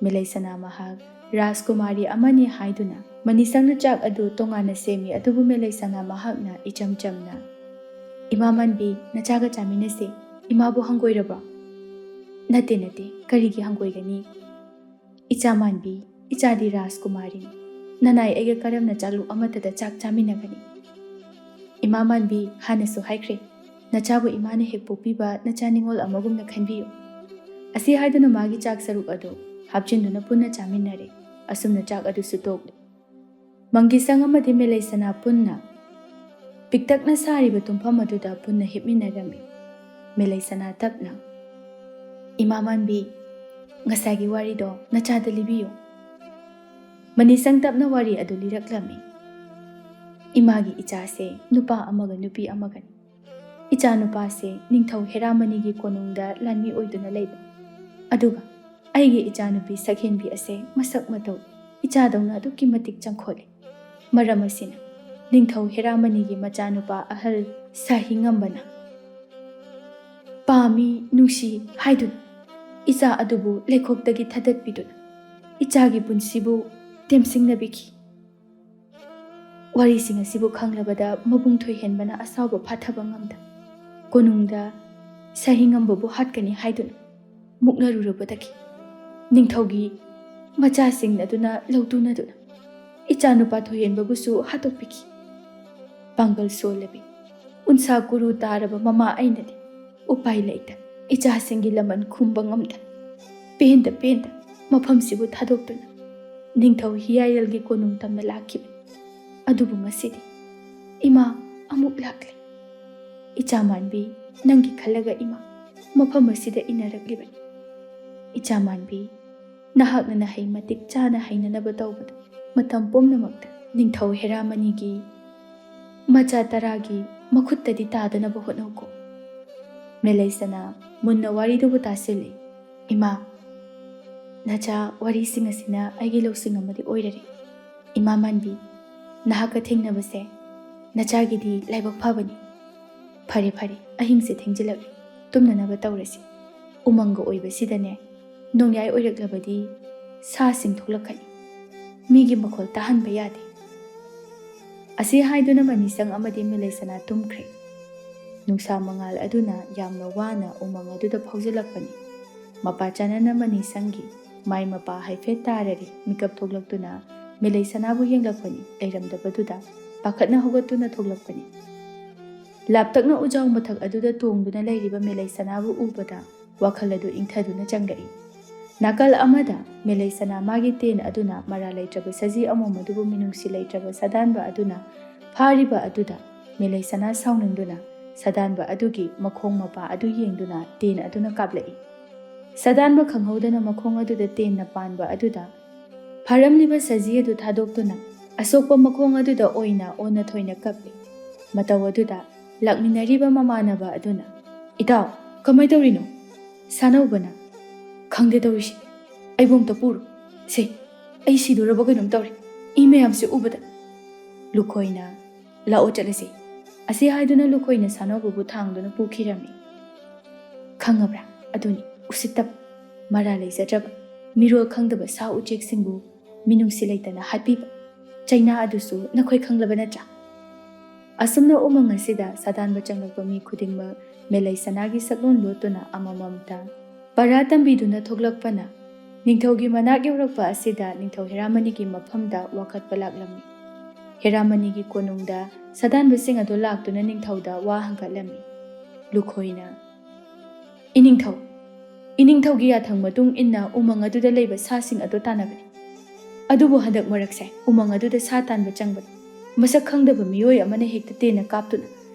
ꯃꯦꯂꯩ ꯁꯅꯥ ꯃꯍꯥꯛ ꯔꯥꯖꯀꯨꯃꯥꯔꯤ ꯑꯃꯅꯤ ꯍꯥꯏꯗꯨꯅ ꯃꯅꯤꯁꯪꯅ ꯆꯥꯛ ꯑꯗꯨ ꯇꯣꯉꯥꯟꯅ ꯁꯦꯝꯃꯤ, ꯑꯗꯨꯕꯨ ꯃꯦꯂꯩ ꯁꯅꯥ ꯃꯍꯥꯛꯅ ꯏꯆꯝ ꯆꯝꯅ, "ꯏꯃꯥ ꯃꯥꯟꯕꯤ, ꯅꯆꯥꯒ ꯆꯥꯃꯤꯟꯅꯁꯦ꯫ ꯏꯃꯥꯕꯨ ꯍꯪꯒꯣꯏꯔꯕ꯭ꯔꯣ?" "ꯅꯠꯇꯦ, ꯅꯠꯇꯦ, ꯀꯔꯤꯒꯤ ꯍꯪꯒꯣꯏꯒꯅꯤ? ꯏꯆꯥ ꯃꯥꯟꯕꯤ, ꯏꯆꯥꯗꯤ ꯔꯥꯖꯀꯨꯃꯥꯔꯤꯅꯤ꯫ ꯅꯅꯥꯏ ꯑꯩꯒ ꯀꯔꯝꯅ ꯆꯥꯂꯨꯛ ꯑꯃꯠꯇꯗ ꯆꯥꯛ ꯆꯥꯃꯤꯟꯅꯒꯅꯤ?" "ꯏꯃꯥ ꯃꯥꯟꯕꯤ, ꯍꯥꯟꯅꯁꯨ ꯍꯥꯏꯈ꯭ꯔꯦ, ꯅꯆꯥꯕꯨ ꯏꯃꯥꯅ ꯍꯦꯛ ꯄꯣꯛꯄꯤꯕ ꯅꯆꯥ ꯅꯤꯡꯉꯣꯜ ꯑꯃꯒꯨꯝꯅ ꯈꯟꯕꯤꯌꯨ꯫ ꯑꯁꯤ ꯍꯥꯏꯗꯨꯅ ꯃꯥꯒꯤ ꯆꯥꯛ ꯁꯔꯨꯛ ꯑꯗꯨ ꯍꯥꯞꯆꯤꯟꯗꯨꯅ ꯄꯨꯟꯅ ꯆꯥꯃꯤꯟꯅꯔꯦ꯫ ꯑꯁꯨꯝꯅ ꯆꯥꯛ ꯑꯗꯨꯁꯨ ꯇꯣꯛꯂꯦ꯫ ꯃꯪꯒꯤꯁꯪ ꯑꯃꯗꯤ ꯃꯦꯂꯩꯁꯅꯥ ꯄꯨꯟꯅ ꯄꯤꯛꯇꯛꯅ ꯁꯥꯔꯤꯕ ꯇꯨꯝꯐꯝ ꯑꯗꯨꯗ ꯄꯨꯟꯅ ꯍꯤꯞꯃꯤꯟꯅꯔꯝꯃꯤ꯫ ꯃꯦꯂꯩꯁꯅꯥ ꯇꯞꯅ, "ꯏꯃꯥ ꯃꯥꯟꯕꯤ, ꯉꯁꯥꯏꯒꯤ ꯋꯥꯔꯤꯗꯣ ꯅꯆꯥꯗ ꯂꯤꯕꯤꯌꯨ꯫" ꯃꯅꯤꯁꯪ ꯇꯞꯅ ꯋꯥꯔꯤ ꯑꯗꯨ ꯂꯤꯔꯛꯂꯝꯃꯤ꯫ "ꯏꯃꯥꯒꯤ ꯏꯆꯥꯁꯦ ꯅꯨꯄꯥ ꯑꯃꯒ ꯅꯨꯄꯤ ꯑꯃꯒꯅꯤ꯫ ꯏꯆꯥ ꯅꯨꯄꯥꯁꯦ ꯅꯤꯡꯊꯧ ꯍꯦꯔꯥꯃꯅꯤꯒꯤ ꯀꯣꯅꯨꯡꯗ ꯂꯥꯟꯃꯤ ꯑꯣꯏꯗꯨꯅ ꯂꯩꯕ꯫ ꯑꯗꯨꯒ ꯑꯩꯒꯤ ꯏꯆꯥꯅꯨꯄꯤ ꯁꯛꯍꯦꯟꯕꯤ ꯑꯁꯦ ꯃꯁꯛ ꯃꯇꯧ ꯏꯆꯥꯗꯧꯅ ꯑꯗꯨꯛꯀꯤ ꯃꯇꯤꯛ ꯆꯪꯈꯣꯠꯂꯤ꯫ ꯃꯔꯝ ꯑꯁꯤꯅ ꯅꯤꯡꯊꯧ ꯍꯦꯔꯥꯃꯅꯤꯒꯤ ꯃꯆꯥꯅꯨꯄꯥ ꯑꯍꯜ ꯁꯥꯍꯤ ꯉꯝꯕꯅ ꯄꯥꯝꯃꯤ, ꯅꯨꯡꯁꯤ ꯍꯥꯏꯗꯨꯅ ꯏꯆꯥ ꯑꯗꯨꯕꯨ ꯂꯩꯈꯣꯛꯇꯒꯤ ꯊꯥꯗꯠꯄꯤꯗꯨꯅ ꯏꯆꯥꯒꯤ ꯄꯨꯟꯁꯤꯕꯨ ꯇꯦꯝꯁꯤꯡꯅꯕꯤꯈꯤ꯫" ꯋꯥꯔꯤꯁꯤꯡ ꯑꯁꯤꯕꯨ ꯈꯪꯂꯕꯗ ꯃꯕꯨꯡ ꯊꯣꯏꯍꯦꯟꯕꯅ ꯑꯁꯥꯎꯕ ꯐꯥꯊꯕ ꯉꯝꯗ ꯀꯣꯅꯨꯡꯗ ꯁꯥꯍꯤ ꯉꯝꯕꯕꯨ ꯍꯥꯠꯀꯅꯤ ꯍꯥꯏꯗꯨꯅ ꯃꯨꯛꯅꯔꯨꯔꯕꯗꯒꯤ ꯅꯤꯡꯊꯧꯒꯤ ꯃꯆꯥꯁꯤꯡ ꯑꯗꯨꯅ ꯂꯧꯇꯨꯅꯗꯨꯅ ꯏꯆꯥꯅꯨꯄꯥ ꯊꯣꯏꯍꯦꯟꯕꯕꯨꯁꯨ ꯍꯥꯠꯇꯣꯛꯄꯤꯈꯤ꯫ ꯄꯥꯡꯒꯜ ꯁꯣꯜꯂꯕꯤ ꯎꯟꯁꯥ ꯀꯨꯔꯨ ꯇꯥꯔꯕ ꯃꯃꯥ ꯑꯩꯅꯗꯤ ꯎꯄꯥꯏ ꯂꯩꯇ, ꯏꯆꯥꯁꯤꯡꯒꯤ ꯂꯃꯟ ꯈꯨꯝꯕ ꯉꯝꯗ, ꯄꯦꯟꯗ ꯄꯦꯟꯗ ꯃꯐꯝꯁꯤꯕꯨ ꯊꯥꯗꯣꯛꯇꯨꯅ ꯅꯤꯡꯊꯧ ꯍꯤꯌꯥꯏꯔꯦꯜꯒꯤ ꯀꯣꯅꯨꯡ ꯇꯝꯅ ꯂꯥꯛꯈꯤꯕꯅꯤ꯫ ꯑꯗꯨꯕꯨ ꯉꯁꯤꯗꯤ ꯏꯃꯥ ꯑꯃꯨꯛ ꯂꯥꯛꯂꯦ꯫ ꯏꯆꯥ ꯃꯥꯟꯕꯤ, ꯅꯪꯒꯤ ꯈꯜꯂꯒ ꯏꯃꯥ ꯃꯐꯝ ꯑꯁꯤꯗ ꯏꯟꯅꯔꯛꯂꯤꯕꯅꯤ꯫ ꯏꯆꯥ ꯃꯥꯟꯕꯤ, ꯅꯍꯥꯛꯅ ꯅꯍꯩ ꯃꯇꯤꯛ ꯆꯥꯅ ꯍꯩꯅꯅꯕ ꯇꯧꯕꯗ ꯃꯇꯝ ꯄꯨꯝꯅꯃꯛꯇ ꯅꯤꯡꯊꯧ ꯍꯦꯔꯥꯃꯅꯤꯒꯤ ꯃꯆꯥ ꯇꯔꯥꯒꯤ ꯃꯈꯨꯠꯇꯗꯤ ꯇꯥꯗꯅꯕ ꯍꯣꯠꯅꯧꯀꯣ꯫ ꯃꯦꯂꯩꯁꯅꯥ ꯃꯨꯟꯅ ꯋꯥꯔꯤꯗꯨꯕꯨ ꯇꯥꯁꯤꯜꯂꯤ꯫ ꯏꯃꯥ, ꯅꯆꯥ ꯋꯥꯔꯤꯁꯤꯡ ꯑꯁꯤꯅ ꯑꯩꯒꯤ ꯂꯧꯁꯤꯡ ꯑꯃꯗꯤ ꯑꯣꯏꯔꯔꯦ꯫ ꯏꯃꯥ ꯃꯥꯟꯕꯤ, ꯅꯍꯥꯛꯀ ꯊꯦꯡꯅꯕꯁꯦ ꯅꯆꯥꯒꯤꯗꯤ ꯂꯥꯏꯕꯛ ꯐꯕꯅꯤ꯫ ꯐꯔꯦ ꯐꯔꯦ, ꯑꯍꯤꯡꯁꯦ ꯊꯦꯡꯖꯤꯜꯂꯛꯂꯦ, ꯇꯨꯝꯅꯅꯕ ꯇꯧꯔꯁꯤ꯫ ꯎꯃꯪꯒ ꯑꯣꯏꯕꯁꯤꯗꯅꯦ, ꯅꯣꯡꯌꯥꯏ ꯑꯣꯏꯔꯛꯂꯕꯗꯤ ꯁꯥꯁꯤꯡ ꯊꯣꯛꯂꯛꯀꯅꯤ꯫ ꯃꯤꯒꯤ ꯃꯈꯣꯜ ꯇꯥꯍꯟꯕ ꯌꯥꯗꯦ꯫ ꯑꯁꯤ ꯍꯥꯏꯗꯨꯅ ꯃꯅꯤꯁꯪ ꯑꯃꯗꯤ ꯃꯦꯂꯩꯁꯅꯥ ꯇꯨꯝꯈ꯭ꯔꯦ꯫ ꯅꯨꯡꯁꯥ ꯃꯉꯥꯜ ꯑꯗꯨꯅ ꯌꯥꯝꯅ ꯋꯥꯅ ꯎꯃꯪ ꯑꯗꯨꯗ ꯐꯥꯎꯖꯤꯜꯂꯛꯄꯅꯤ꯫ ꯃꯄꯥ ꯆꯥꯅꯅ ꯃꯅꯤꯁꯪꯒꯤ ꯃꯥꯏ ꯃꯄꯥ ꯍꯥꯏꯐꯦꯠ ꯇꯥꯔꯔꯤ ꯃꯤꯀꯞ ꯊꯣꯛꯂꯛꯇꯨꯅ ꯃꯦꯂꯩꯁꯅꯥꯕꯨ ꯌꯦꯡꯂꯛꯄꯅꯤ꯫ ꯂꯩꯔꯝꯗꯕꯗꯨꯗ ꯄꯥꯈꯠꯅ ꯍꯧꯒꯠꯇꯨꯅ ꯊꯣꯛꯂꯛꯄꯅꯤ꯫ ꯂꯥꯞꯇꯛꯅ ꯎꯖꯥꯎ ꯃꯊꯛ ꯑꯗꯨꯗ ꯇꯣꯡꯗꯨꯅ ꯂꯩꯔꯤꯕ ꯃꯦꯂꯩꯁꯅꯥꯕꯨ ꯎꯕꯗ ꯋꯥꯈꯜ ꯑꯗꯨ ꯏꯪꯊꯗꯨꯅ ꯆꯪꯂꯛꯏ꯫ ꯅꯥꯀꯜ ꯑꯃꯗ ꯃꯦꯂꯩꯁꯅꯥ ꯃꯥꯒꯤ ꯇꯦꯟ ꯑꯗꯨꯅ ꯃꯔꯥ ꯂꯩꯇ꯭ꯔꯕ ꯁꯖꯤ ꯑꯃꯣꯝ ꯑꯗꯨꯕꯨ ꯃꯤꯅꯨꯡꯁꯤ ꯂꯩꯇ꯭ꯔꯕ ꯁꯥꯗꯥꯟꯕ ꯑꯗꯨꯅ ꯐꯥꯔꯤꯕ ꯑꯗꯨꯗ ꯃꯦꯂꯩꯁꯅꯥ ꯁꯥꯎꯅꯤꯡꯗꯨꯅ ꯁꯥꯗꯥꯟꯕ ꯑꯗꯨꯒꯤ ꯃꯈꯣꯡ ꯃꯄꯥ ꯑꯗꯨ ꯌꯦꯡꯗꯨꯅ ꯇꯦꯟ ꯑꯗꯨꯅ ꯀꯥꯞꯂꯛꯏ꯫ ꯁꯥꯗꯥꯟꯕ ꯈꯪꯍꯧꯗꯅ ꯃꯈꯣꯡ ꯑꯗꯨꯗ ꯇꯦꯟꯅ ꯄꯥꯟꯕ ꯑꯗꯨꯗ ꯐꯥꯔꯝꯂꯤꯕ ꯁꯖꯤ ꯑꯗꯨ ꯊꯥꯗꯣꯛꯇꯨꯅ ꯑꯁꯣꯛꯄ ꯃꯈꯣꯡ ꯑꯗꯨꯗ ꯑꯣꯏꯅ ꯑꯣꯟꯅ ꯊꯣꯏꯅ ꯀꯞꯂꯤ꯫ ꯃꯇꯧ ꯑꯗꯨꯗ ꯂꯥꯛꯃꯤꯟꯅꯔꯤꯕ ꯃꯃꯥꯟꯅꯕ ꯑꯗꯨꯅ, "ꯏꯇꯥꯎ, ꯀꯃꯥꯏ ꯇꯧꯔꯤꯅꯣ?" ꯁꯥꯅꯧꯕꯅ, "ꯈꯪꯗꯦ ꯇꯧꯔꯤꯁꯤ, ꯑꯩꯕꯨ ꯑꯝꯇ ꯄꯨꯔꯣ꯫ ꯁꯦ, ꯑꯩ ꯁꯤꯗꯣꯔꯕ ꯀꯩꯅꯣꯝ ꯇꯧꯔꯦ, ꯏ ꯃꯌꯥꯝꯁꯦ ꯎꯕꯗ꯫" ꯂꯨꯈꯣꯏꯅ, "ꯂꯥꯛꯑꯣ ꯆꯠꯂꯁꯤ꯫" ꯑꯁꯤ ꯍꯥꯏꯗꯨꯅ ꯂꯨꯈꯣꯏꯅ ꯁꯥꯅꯧꯕꯕꯨ ꯊꯥꯡꯗꯨꯅ ꯄꯨꯈꯤꯔꯝꯃꯤ꯫ "ꯈꯪꯉꯕ꯭ꯔꯥ? ꯑꯗꯨꯅꯤ ꯎꯁꯤꯠꯇꯕ, ꯃꯔꯥ ꯂꯩꯖꯗ꯭ꯔꯕ, ꯃꯤꯔꯣꯜ ꯈꯪꯗꯕ ꯁꯥ ꯎꯆꯦꯛꯁꯤꯡꯕꯨ ꯃꯤꯅꯨꯡꯁꯤ ꯂꯩꯇꯅ ꯍꯥꯠꯄꯤꯕ ꯆꯩꯅꯥ ꯑꯗꯨꯁꯨ ꯅꯈꯣꯏ ꯈꯪꯂꯕ ꯅꯠꯇ꯭ꯔꯥ?" ꯑꯁꯨꯝꯅ ꯎꯃꯪ ꯑꯁꯤꯗ ꯁꯥꯗꯥꯟꯕ ꯆꯪꯂꯛꯄ ꯃꯤ ꯈꯨꯗꯤꯡꯃꯛ ꯃꯦꯂꯩ ꯁꯅꯥꯒꯤ ꯁꯛꯂꯣꯟ ꯂꯣꯠꯇꯨꯅ ꯑꯃꯃꯝꯇ ꯄꯔꯥ ꯇꯝꯕꯤꯗꯨꯅ ꯊꯣꯛꯂꯛꯄꯅ ꯅꯤꯡꯊꯧꯒꯤ ꯃꯅꯥꯛ ꯌꯧꯔꯛꯄ ꯑꯁꯤꯗ ꯅꯤꯡꯊꯧ ꯍꯦꯔꯥꯃꯅꯤꯒꯤ ꯃꯐꯝꯗ ꯋꯥꯀꯠꯄ ꯂꯥꯛꯂꯝꯃꯤ꯫ ꯍꯦꯔꯥꯃꯅꯤꯒꯤ ꯀꯣꯅꯨꯡꯗ ꯁꯥꯗꯥꯟꯕꯁꯤꯡ ꯑꯗꯨ ꯂꯥꯛꯇꯨꯅ ꯅꯤꯡꯊꯧꯗ ꯋꯥ ꯍꯪꯒꯠꯂꯝꯃꯤ꯫ ꯂꯨꯈꯣꯏꯅ, "ꯏꯅꯤꯡꯊꯧ, ꯏꯅꯤꯡꯊꯧꯒꯤ ꯌꯥꯊꯪ ꯃꯇꯨꯡ ꯏꯟꯅ ꯎꯃꯪ ꯑꯗꯨꯗ ꯂꯩꯕ ꯁꯥꯁꯤꯡ ꯑꯗꯨ ꯇꯥꯟꯅꯕꯅꯤ꯫ ꯑꯗꯨꯕꯨ ꯍꯟꯗꯛ ꯃꯔꯛꯁꯦ ꯎꯃꯪ ꯑꯗꯨꯗ ꯁꯥ ꯇꯥꯟꯕ ꯆꯪꯕꯗ ꯃꯁꯛ ꯈꯪꯗꯕ ꯃꯤꯑꯣꯏ ꯑꯃꯅ ꯍꯦꯛꯇ ꯇꯦꯟꯅ ꯀꯥꯞꯇꯨꯅ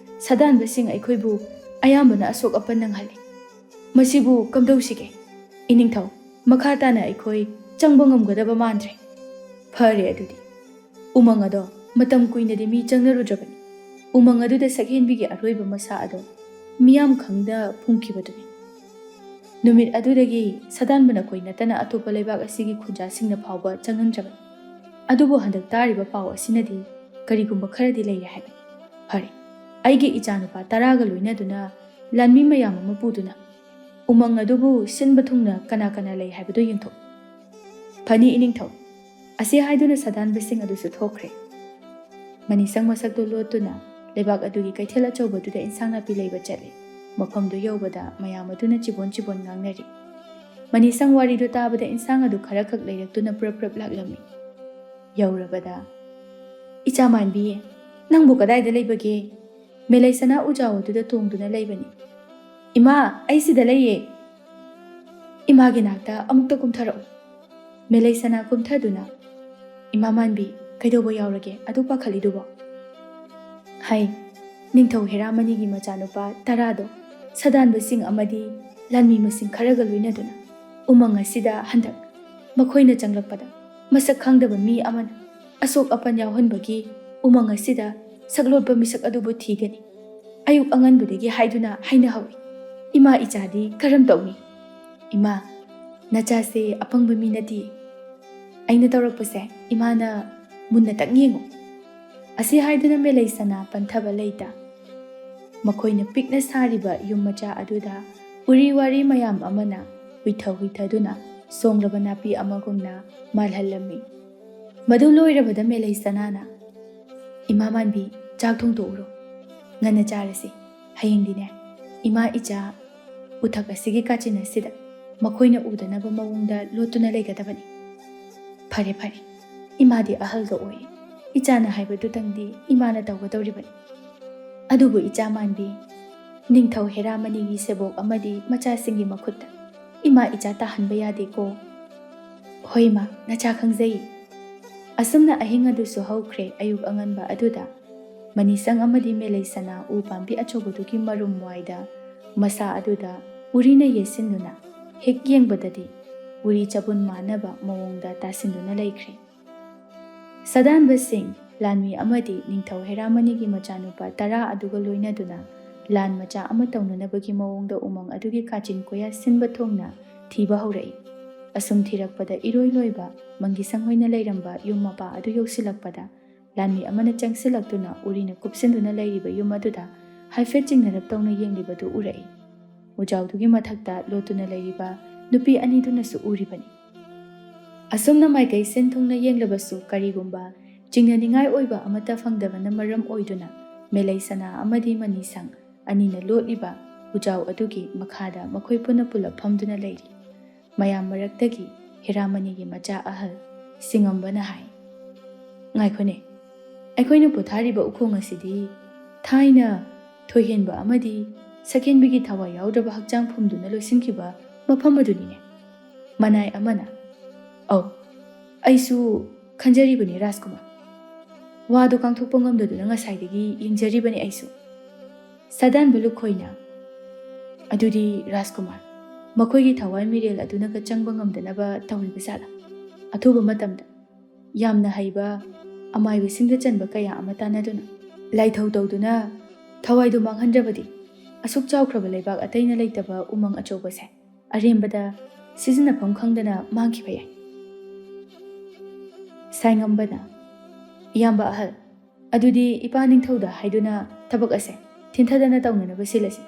ꯁꯥꯗꯥꯟꯕꯁꯤꯡ ꯑꯩꯈꯣꯏꯕꯨ ꯑꯌꯥꯝꯕꯅ ꯑꯁꯣꯛ ꯑꯄꯟ ꯅꯪꯍꯜꯂꯤ꯫ ꯃꯁꯤꯕꯨ ꯀꯝꯗꯧꯁꯤꯒꯦ? ꯏꯅꯤꯡꯊꯧ, ꯃꯈꯥ ꯇꯥꯅ ꯑꯩꯈꯣꯏ ꯆꯪꯕ ꯉꯝꯒꯗꯕ ꯃꯥꯟꯗ꯭ꯔꯦ꯫" "ꯐꯔꯦ ꯑꯗꯨꯗꯤ꯫ ꯎꯃꯪ ꯑꯗꯣ ꯃꯇꯝ ꯀꯨꯏꯅꯗꯤ ꯃꯤ ꯆꯪꯅꯔꯨꯗ꯭ꯔꯕꯅꯤ꯫ ꯎꯃꯪ ꯑꯗꯨꯗ ꯁꯛꯍꯦꯟꯕꯤꯒꯤ ꯑꯔꯣꯏꯕ ꯃꯁꯥ ꯑꯗꯣ ꯃꯤꯌꯥꯝ ꯈꯪꯗ ꯐꯨꯝꯈꯤꯕꯗꯨꯅꯤ꯫" ꯅꯨꯃꯤꯠ ꯑꯗꯨꯗꯒꯤ ꯁꯥꯗꯥꯟꯕ ꯅꯈꯣꯏ ꯅꯠꯇꯅ ꯑꯇꯣꯞꯄ ꯂꯩꯕꯥꯛ ꯑꯁꯤꯒꯤ ꯈꯨꯟꯖꯥꯁꯤꯡꯅ ꯐꯥꯎꯕ ꯆꯪꯉꯝꯗ꯭ꯔꯕꯅꯤ꯫ ꯑꯗꯨꯕꯨ ꯍꯟꯗꯛ ꯇꯥꯔꯤꯕ ꯄꯥꯎ ꯑꯁꯤꯅꯗꯤ ꯀꯔꯤꯒꯨꯝꯕ ꯈꯔꯗꯤ ꯂꯩꯔꯦ ꯍꯥꯏꯕꯅꯤ꯫ ꯐꯔꯦ, ꯑꯩꯒꯤ ꯏꯆꯥꯅꯨꯄꯥ ꯇꯔꯥꯒ ꯂꯣꯏꯅꯗꯨꯅ ꯂꯥꯟꯃꯤ ꯃꯌꯥꯝ ꯑꯃ ꯄꯨꯗꯨꯅ ꯎꯃꯪ ꯑꯗꯨꯕꯨ ꯁꯤꯟꯕ ꯊꯨꯡꯅ ꯀꯅꯥ ꯀꯅꯥ ꯂꯩ ꯍꯥꯏꯕꯗꯨ ꯌꯦꯡꯊꯣꯛ꯫ "ꯐꯅꯤ ꯏꯅꯤꯡꯊꯧ꯫" ꯑꯁꯤ ꯍꯥꯏꯗꯨꯅ ꯁꯥꯗꯥꯟꯕꯁꯤꯡ ꯑꯗꯨꯁꯨ ꯊꯣꯛꯈ꯭ꯔꯦ꯫ ꯃꯅꯤꯁꯪ ꯃꯁꯛꯇꯨ ꯂꯣꯠꯇꯨꯅ ꯂꯩꯕꯥꯛ ꯑꯗꯨꯒꯤ ꯀꯩꯊꯦꯜ ꯑꯆꯧꯕꯗꯨꯗ ꯏꯟꯁꯥꯡ ꯅꯥꯄꯤ ꯂꯩꯕ ꯆꯠꯂꯤ꯫ ꯃꯐꯝꯗꯨ ꯌꯧꯕꯗ ꯃꯌꯥꯝ ꯑꯗꯨꯅ ꯆꯤꯕꯣꯟ ꯆꯤꯕꯣꯟ ꯉꯥꯡꯅꯔꯤ꯫ ꯃꯅꯤꯁꯪ ꯋꯥꯔꯤꯗꯨ ꯇꯥꯕꯗ ꯏꯟꯁꯥꯡ ꯑꯗꯨ ꯈꯔꯈꯛ ꯂꯩꯔꯛꯇꯨꯅ ꯄ꯭ꯔꯞ ꯄ꯭ꯔꯞ ꯂꯥꯛꯂꯝꯃꯤ꯫ ꯌꯧꯔꯕꯗ, "ꯏꯆꯥ ꯃꯥꯟꯕꯤ, ꯅꯪꯕꯨ ꯀꯗꯥꯏꯗ ꯂꯩꯕꯒꯦ?" "ꯃꯦꯂꯩ ꯁꯅꯥ ꯎꯖꯥꯎ ꯑꯗꯨꯗ ꯇꯣꯡꯗꯨꯅ ꯂꯩꯕꯅꯤ꯫" "ꯏꯃꯥ, ꯑꯩ ꯁꯤꯗ ꯂꯩꯌꯦ꯫" "ꯏꯃꯥꯒꯤ ꯅꯥꯛꯇ ꯑꯃꯨꯛꯇ ꯀꯨꯝꯊꯔꯛꯎ꯫" ꯃꯦꯂꯩ ꯁꯅꯥ ꯀꯨꯝꯊꯗꯨꯅ, "ꯏꯃꯥ ꯃꯥꯟꯕꯤ, ꯀꯩꯗꯧꯕ ꯌꯥꯎꯔꯒꯦ? ꯑꯗꯨ ꯄꯥꯈꯠꯂꯤꯗꯨꯕꯣ?" ꯍꯥꯏ꯫ "ꯅꯤꯡꯊꯧ ꯍꯦꯔꯥꯃꯅꯤꯒꯤ ꯃꯆꯥꯅꯨꯄꯥ ꯇꯔꯥꯗꯣ ꯁꯥꯗꯥꯟꯕꯁꯤꯡ ꯑꯃꯗꯤ ꯂꯥꯟꯃꯤ ꯃꯁꯤꯡ ꯈꯔꯒ ꯂꯣꯏꯅꯗꯨꯅ ꯎꯃꯪ ꯑꯁꯤꯗ ꯍꯟꯗꯛ ꯃꯈꯣꯏꯅ ꯆꯪꯂꯛꯄꯗ ꯃꯁꯛ ꯈꯪꯗꯕ ꯃꯤ ꯑꯃꯅ ꯑꯁꯣꯛ ꯑꯄꯟ ꯌꯥꯎꯍꯟꯕꯒꯤ ꯎꯃꯪ ꯑꯁꯤꯗ ꯁꯛꯂꯣꯠꯄ ꯃꯤꯁꯛ ꯑꯗꯨꯕꯨ ꯊꯤꯒꯅꯤ꯫ ꯑꯌꯨꯛ ꯑꯉꯟꯕꯗꯒꯤ ꯍꯥꯏꯗꯨꯅ ꯍꯥꯏꯅꯍꯧꯏ꯫ ꯏꯃꯥ ꯏꯆꯥꯗꯤ ꯀꯔꯝ ꯇꯧꯅꯤ? ꯏꯃꯥ, ꯅꯆꯥꯁꯦ ꯑꯄꯪꯕ ꯃꯤ ꯅꯠꯇꯦ꯫ ꯑꯩꯅ ꯇꯧꯔꯛꯄꯁꯦ ꯏꯃꯥꯅ ꯃꯨꯟꯅ ꯇꯪ ꯌꯦꯡꯉꯨ꯫" ꯑꯁꯤ ꯍꯥꯏꯗꯨꯅ ꯃꯦꯂꯩ ꯁꯅꯥ ꯄꯟꯊꯕ ꯂꯩꯇ ꯃꯈꯣꯏꯅ ꯄꯤꯛꯅ ꯁꯥꯔꯤꯕ ꯌꯨꯝ ꯃꯆꯥ ꯑꯗꯨꯗ ꯎꯔꯤ ꯋꯥꯔꯤ ꯃꯌꯥꯝ ꯑꯃꯅ ꯍꯨꯏꯊ ꯍꯨꯏꯊꯗꯨꯅ ꯁꯣꯡꯂꯕ ꯅꯥꯄꯤ ꯑꯃꯒꯨꯝꯅ ꯃꯥꯜꯍꯜꯂꯝꯃꯤ꯫ ꯃꯗꯨ ꯂꯣꯏꯔꯕꯗ ꯃꯦꯂꯩ ꯁꯅꯥꯅ, "ꯏꯃꯥ ꯃꯥꯟꯕꯤ, ꯆꯥꯛ ꯊꯣꯡꯗꯣꯛꯎꯔꯣ꯫ ꯉꯟꯅ ꯆꯥꯔꯁꯤ꯫ ꯍꯌꯦꯡꯗꯤꯅꯦ, ꯏꯃꯥ ꯏꯆꯥ ꯎꯊꯛ ꯑꯁꯤꯒꯤ ꯀꯥꯆꯤꯟ ꯑꯁꯤꯗ ꯃꯈꯣꯏꯅ ꯎꯗꯅꯕ ꯃꯑꯣꯡꯗ ꯂꯣꯠꯇꯨꯅ ꯂꯩꯒꯗꯕꯅꯤ꯫" "ꯐꯔꯦ, ꯐꯔꯦ꯫ ꯏꯃꯥꯗꯤ ꯑꯍꯜꯒ ꯑꯣꯏ꯫ ꯏꯆꯥꯅ ꯍꯥꯏꯕꯗꯨꯇꯪꯗꯤ ꯏꯃꯥꯅ ꯇꯧꯒꯗꯧꯔꯤꯕꯅꯤ꯫ ꯑꯗꯨꯕꯨ ꯏꯆꯥ ꯃꯥꯟꯕꯤ, ꯅꯤꯡꯊꯧ ꯍꯦꯔꯥꯃꯅꯤꯒꯤ ꯁꯦꯕꯣꯛ ꯑꯃꯗꯤ ꯃꯆꯥꯁꯤꯡꯒꯤ ꯃꯈꯨꯠꯇ ꯏꯃꯥ ꯏꯆꯥ ꯇꯥꯍꯟꯕ ꯌꯥꯗꯦꯀꯣ꯫ ꯍꯣꯏ ꯃꯥ, ꯅꯆꯥ ꯈꯪꯖꯩ꯫ ꯑꯁꯨꯝꯅ ꯑꯍꯤꯡ ꯑꯗꯨꯁꯨ ꯍꯧꯈ꯭ꯔꯦ꯫ ꯑꯌꯨꯛ ꯑꯉꯟꯕ ꯑꯗꯨꯗ ꯃꯅꯤꯁꯪ ꯑꯃꯗꯤ ꯃꯦꯂꯩ ꯁꯅꯥ ꯎ ꯄꯥꯝꯕꯤ ꯑꯆꯧꯕꯗꯨꯒꯤ ꯃꯔꯨꯝ ꯋꯥꯏꯗ ꯃꯁꯥ ꯑꯗꯨꯗ ꯎꯔꯤꯅ ꯌꯦꯠꯁꯤꯟꯗꯨꯅ ꯍꯦꯛ ꯌꯦꯡꯕꯗꯗꯤ ꯎꯔꯤ ꯆꯕꯨꯟ ꯃꯥꯟꯅꯕ ꯃꯑꯣꯡꯗ ꯇꯥꯁꯤꯟꯗꯨꯅ ꯂꯩꯈ꯭ꯔꯦ꯫ ꯁꯗꯥꯟꯕ ꯁꯤꯡ, ꯂꯥꯟꯃꯤ ꯑꯃꯗꯤ ꯅꯤꯡꯊꯧ ꯍꯦꯔꯥꯃꯅꯤꯒꯤ ꯃꯆꯥꯅꯨꯄꯥ ꯇꯔꯥ ꯑꯗꯨꯒ ꯂꯣꯏꯅꯗꯨꯅ ꯂꯥꯟ ꯃꯆꯥ ꯑꯃ ꯇꯧꯅꯅꯕꯒꯤ ꯃꯑꯣꯡꯗ ꯎꯃꯪ ꯑꯗꯨꯒꯤ ꯀꯥꯆꯤꯟ ꯀꯣꯌꯥ ꯁꯤꯟꯕ ꯊꯨꯡꯅ ꯊꯤꯕ ꯍꯧꯔꯛꯏ꯫ ꯑꯁꯨꯝ ꯊꯤꯔꯛꯄꯗ ꯏꯔꯣꯏ ꯂꯣꯏꯕ ꯃꯪꯒꯤꯁꯪ ꯍꯣꯏꯅ ꯂꯩꯔꯝꯕ ꯌꯨꯝ ꯃꯄꯥ ꯑꯗꯨ ꯌꯧꯁꯤꯜꯂꯛꯄꯗ ꯂꯥꯟꯃꯤ ꯑꯃꯅ ꯆꯪꯁꯤꯜꯂꯛꯇꯨꯅ ꯎꯔꯤꯅ ꯀꯨꯞꯁꯤꯟꯗꯨꯅ ꯂꯩꯔꯤꯕ ꯌꯨꯝ ꯑꯗꯨꯗ ꯍꯥꯏꯐꯦꯠ ꯆꯤꯡꯅꯔꯞ ꯇꯧꯅ ꯌꯦꯡꯂꯤꯕꯗꯨ ꯎꯔꯛꯏ꯫ ꯎꯖꯥꯎꯗꯨꯒꯤ ꯃꯊꯛꯇ ꯂꯣꯠꯇꯨꯅ ꯂꯩꯔꯤꯕ ꯅꯨꯄꯤ ꯑꯅꯤꯗꯨꯅꯁꯨ ꯎꯔꯤꯕꯅꯤ꯫ ꯑꯁꯨꯝꯅ ꯃꯥꯏꯀꯩ ꯁꯤꯟ ꯊꯨꯡꯅ ꯌꯦꯡꯂꯕꯁꯨ ꯀꯔꯤꯒꯨꯝꯕ ꯆꯤꯡꯅꯅꯤꯡꯉꯥꯏ ꯑꯣꯏꯕ ꯑꯃꯠꯇ ꯐꯪꯗꯕꯅ ꯃꯔꯝ ꯑꯣꯏꯗꯨꯅ ꯃꯦꯂꯩ ꯁꯅꯥ ꯑꯃꯗꯤ ꯃꯅꯤꯁꯪ ꯑꯅꯤꯅ ꯂꯣꯠꯂꯤꯕ ꯎꯖꯥꯎ ꯑꯗꯨꯒꯤ ꯃꯈꯥꯗ ꯃꯈꯣꯏ ꯄꯨꯟꯅ ꯄꯨꯂꯞ ꯐꯝꯗꯨꯅ ꯂꯩꯔꯤ꯫ ꯃꯌꯥꯝ ꯃꯔꯛꯇꯒꯤ ꯍꯦꯔꯥꯃꯅꯤꯒꯤ ꯃꯆꯥ ꯑꯍꯜ ꯁꯤꯡꯉꯝꯕꯅ ꯍꯥꯏ, "ꯉꯥꯏꯈꯣꯅꯦ, ꯑꯩꯈꯣꯏꯅ ꯄꯣꯊꯥꯔꯤꯕ ꯎꯈꯣꯡ ꯑꯁꯤꯗꯤ ꯊꯥꯏꯅ ꯊꯣꯏꯍꯦꯟꯕ ꯑꯃꯗꯤ ꯁꯛꯍꯦꯟꯕꯤꯒꯤ ꯊꯋꯥꯏ ꯌꯥꯎꯗ꯭ꯔꯕ ꯍꯛꯆꯥꯡ ꯐꯨꯝꯗꯨꯅ ꯂꯣꯏꯁꯤꯟꯈꯤꯕ ꯃꯐꯝ ꯑꯗꯨꯅꯤꯅꯦ?" ꯃꯅꯥꯏ ꯑꯃꯅ, "ꯑꯧ, ꯑꯩꯁꯨ ꯈꯟꯖꯔꯤꯕꯅꯤ ꯔꯥꯖꯀꯨꯃꯥꯔ꯫ ꯋꯥꯗꯨ ꯀꯥꯡꯊꯣꯛꯄ ꯉꯝꯗꯗꯨꯅ ꯉꯁꯥꯏꯗꯒꯤ ꯌꯦꯡꯖꯔꯤꯕꯅꯤ ꯑꯩꯁꯨ꯫" ꯁꯗꯥꯟꯕ ꯂꯨꯈꯣꯏꯅ, "ꯑꯗꯨꯗꯤ ꯔꯥꯖꯀꯨꯃꯥꯔ, ꯃꯈꯣꯏꯒꯤ ꯊꯋꯥꯏ ꯃꯤꯔꯦꯜ ꯑꯗꯨꯅꯒ ꯆꯪꯕ ꯉꯝꯗꯅꯕ ꯇꯧꯔꯤꯕ ꯖꯥꯠꯂꯥ? ꯑꯊꯨꯕ ꯃꯇꯝꯗ ꯌꯥꯝꯅ ꯍꯩꯕ ꯑꯃꯥꯏꯕꯁꯤꯡꯗ ꯆꯟꯕ ꯀꯌꯥ ꯑꯃ ꯇꯥꯟꯅꯗꯨꯅ ꯂꯥꯏꯊꯧ ꯇꯧꯗꯨꯅ ꯊꯋꯥꯏꯗꯨ ꯃꯥꯡꯍꯟꯗ꯭ꯔꯕꯗꯤ ꯑꯁꯨꯛ ꯆꯥꯎꯈ꯭ꯔꯕ ꯂꯩꯕꯥꯛ ꯑꯇꯩꯅ ꯂꯩꯇꯕ ꯎꯃꯪ ꯑꯆꯧꯕꯁꯦ ꯑꯔꯦꯝꯕꯗ ꯁꯤꯖꯤꯟꯅꯐꯝ ꯈꯪꯗꯅ ꯃꯥꯡꯈꯤꯕ ꯌꯥꯏ꯫" ꯁꯥꯏꯉꯝꯕꯅ, "ꯏꯌꯥꯝꯕ ꯑꯍꯜ, ꯑꯗꯨꯗꯤ ꯏꯄꯥ ꯅꯤꯡꯊꯧꯗ ꯍꯥꯏꯗꯨꯅ ꯊꯕꯛ ꯑꯁꯦ ꯊꯤꯟꯊꯗꯅ ꯇꯧꯅꯅꯕ ꯁꯤꯜꯂꯁꯤ꯫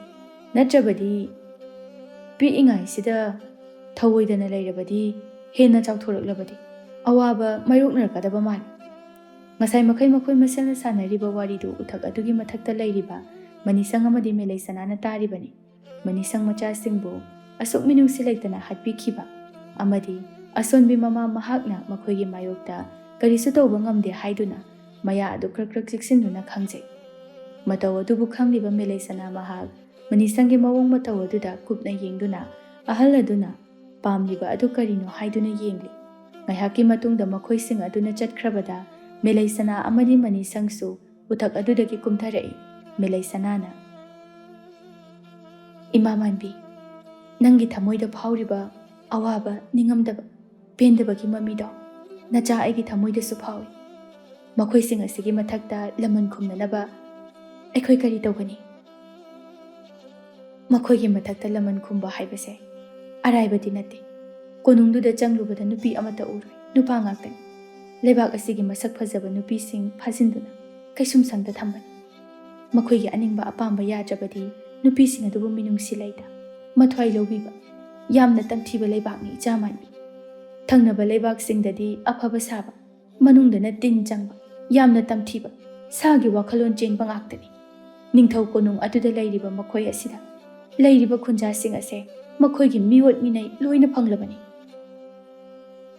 ꯅꯠꯇ꯭ꯔꯕꯗꯤ ꯄꯤꯛꯏꯉꯥꯏꯁꯤꯗ ꯊꯧꯑꯣꯏꯗꯅ ꯂꯩꯔꯕꯗꯤ ꯍꯦꯟꯅ ꯆꯥꯎꯊꯣꯔꯛꯂꯕꯗꯤ ꯑꯋꯥꯕ ꯃꯥꯌꯣꯛꯅꯔꯛꯀꯗꯕ ꯃꯥꯜꯂꯤ꯫" ꯉꯁꯥꯏ ꯃꯈꯩ ꯃꯈꯣꯏ ꯃꯁꯦꯜꯅ ꯁꯥꯟꯅꯔꯤꯕ ꯋꯥꯔꯤꯗꯨ ꯎꯊꯛ ꯑꯗꯨꯒꯤ ꯃꯊꯛꯇ ꯂꯩꯔꯤꯕ ꯃꯅꯤꯁꯪ ꯑꯃꯗꯤ ꯃꯦꯂꯩ ꯁꯅꯥꯅ ꯇꯥꯔꯤꯕꯅꯤ꯫ ꯃꯅꯤꯁꯪ ꯃꯆꯥꯁꯤꯡꯕꯨ ꯑꯁꯨꯛ ꯃꯤꯅꯨꯡꯁꯤ ꯂꯩꯇꯅ ꯍꯥꯠꯄꯤꯈꯤꯕ ꯑꯃꯗꯤ ꯑꯁꯣꯟꯕꯤ ꯃꯃꯥ ꯃꯍꯥꯛꯅ ꯃꯈꯣꯏꯒꯤ ꯃꯥꯌꯣꯛꯇ ꯀꯔꯤꯁꯨ ꯇꯧꯕ ꯉꯝꯗꯦ ꯍꯥꯏꯗꯨꯅ ꯃꯌꯥ ꯑꯗꯨ ꯈ꯭ꯔꯛ ꯈ꯭ꯔꯛ ꯆꯤꯛꯁꯤꯟꯗꯨꯅ ꯈꯪꯖꯩ꯫ ꯃꯇꯧ ꯑꯗꯨꯕꯨ ꯈꯪꯂꯤꯕ ꯃꯦꯂꯩꯁꯅꯥ ꯃꯍꯥꯛ ꯃꯅꯤꯁꯪꯒꯤ ꯃꯑꯣꯡ ꯃꯇꯧ ꯑꯗꯨꯗ ꯀꯨꯞꯅ ꯌꯦꯡꯗꯨꯅ ꯑꯍꯜ ꯑꯗꯨꯅ ꯄꯥꯝꯂꯤꯕ ꯑꯗꯨ ꯀꯔꯤꯅꯣ ꯍꯥꯏꯗꯨꯅ ꯌꯦꯡꯂꯤ꯫ ꯉꯥꯏꯍꯥꯛꯀꯤ ꯃꯇꯨꯡꯗ ꯃꯈꯣꯏꯁꯤꯡ ꯑꯗꯨꯅ ꯆꯠꯈ꯭ꯔꯕꯗ ꯃꯦꯂꯩꯁꯅꯥ ꯑꯃꯗꯤ ꯃꯅꯤꯁꯪꯁꯨ ꯎꯊꯛ ꯑꯗꯨꯗꯒꯤ ꯀꯨꯝꯊꯔꯛꯏ꯫ ꯃꯦꯂꯩꯁꯅꯥꯅ, "ꯏꯃꯥ ꯃꯥꯟꯕꯤ, ꯅꯪꯒꯤ ꯊꯃꯣꯏꯗ ꯐꯥꯎꯔꯤꯕ ꯑꯋꯥꯕ, ꯅꯤꯡꯉꯝꯗꯕ, ꯄꯦꯟꯗꯕꯒꯤ ꯃꯃꯤꯗꯣ ꯅꯆꯥ ꯑꯩꯒꯤ ꯊꯃꯣꯏꯗꯁꯨ ꯐꯥꯎꯏ꯫ ꯃꯈꯣꯏꯁꯤꯡ ꯑꯁꯤꯒꯤ ꯃꯊꯛꯇ ꯂꯃꯟ ꯈꯨꯝꯅꯅꯕ ꯑꯩꯈꯣꯏ ꯀꯔꯤ ꯇꯧꯒꯅꯤ?" ꯃꯈꯣꯏꯒꯤ ꯃꯊꯛꯇ ꯂꯃꯟ ꯈꯨꯝꯕ ꯍꯥꯏꯕꯁꯦ ꯑꯔꯥꯏꯕꯗꯤ ꯅꯠꯇꯦ꯫ ꯀꯣꯅꯨꯡꯗꯨꯗ ꯆꯪꯂꯨꯕꯗ ꯅꯨꯄꯤ ꯑꯃꯠꯇ ꯎꯔꯣꯏ, ꯅꯨꯄꯥ ꯉꯥꯛꯇꯅꯤ꯫ ꯂꯩꯕꯥꯛ ꯑꯁꯤꯒꯤ ꯃꯁꯛ ꯐꯖꯕ ꯅꯨꯄꯤꯁꯤꯡ ꯐꯥꯖꯤꯟꯗꯨꯅ ꯀꯩꯁꯨꯝꯁꯪꯗ ꯊꯝꯕꯅꯤ꯫ ꯃꯈꯣꯏꯒꯤ ꯑꯅꯤꯡꯕ ꯑꯄꯥꯝꯕ ꯌꯥꯗ꯭ꯔꯕꯗꯤ ꯅꯨꯄꯤꯁꯤꯡ ꯑꯗꯨꯕꯨ ꯃꯤꯅꯨꯡꯁꯤ ꯂꯩꯇ, ꯃꯊ꯭ꯋꯥꯏ ꯂꯧꯕꯤꯕ, ꯌꯥꯝꯅ ꯇꯝꯊꯤꯕ ꯂꯩꯕꯥꯛꯅꯤ ꯏꯆꯥ ꯃꯥꯟꯕꯤ꯫ ꯊꯪꯅꯕ ꯂꯩꯕꯥꯛꯁꯤꯡꯗꯗꯤ ꯑꯐꯕ ꯁꯥꯕ, ꯃꯅꯨꯡꯗꯅ ꯇꯤꯟ ꯆꯪꯕ, ꯌꯥꯝꯅ ꯇꯝꯊꯤꯕ, ꯁꯥꯒꯤ ꯋꯥꯈꯜꯂꯣꯟ ꯆꯦꯟꯕ ꯉꯥꯛꯇꯅꯤ꯫ ꯅꯤꯡꯊꯧ ꯀꯣꯅꯨꯡ ꯑꯗꯨꯗ ꯂꯩꯔꯤꯕ ꯃꯈꯣꯏ ꯑꯁꯤꯗ ꯂꯩꯔꯤꯕ ꯈꯨꯟꯖꯥꯁꯤꯡ ꯑꯁꯦ ꯃꯈꯣꯏꯒꯤ ꯃꯤꯑꯣꯠ ꯃꯤꯅꯩ ꯂꯣꯏꯅ ꯐꯪꯂꯕꯅꯤ꯫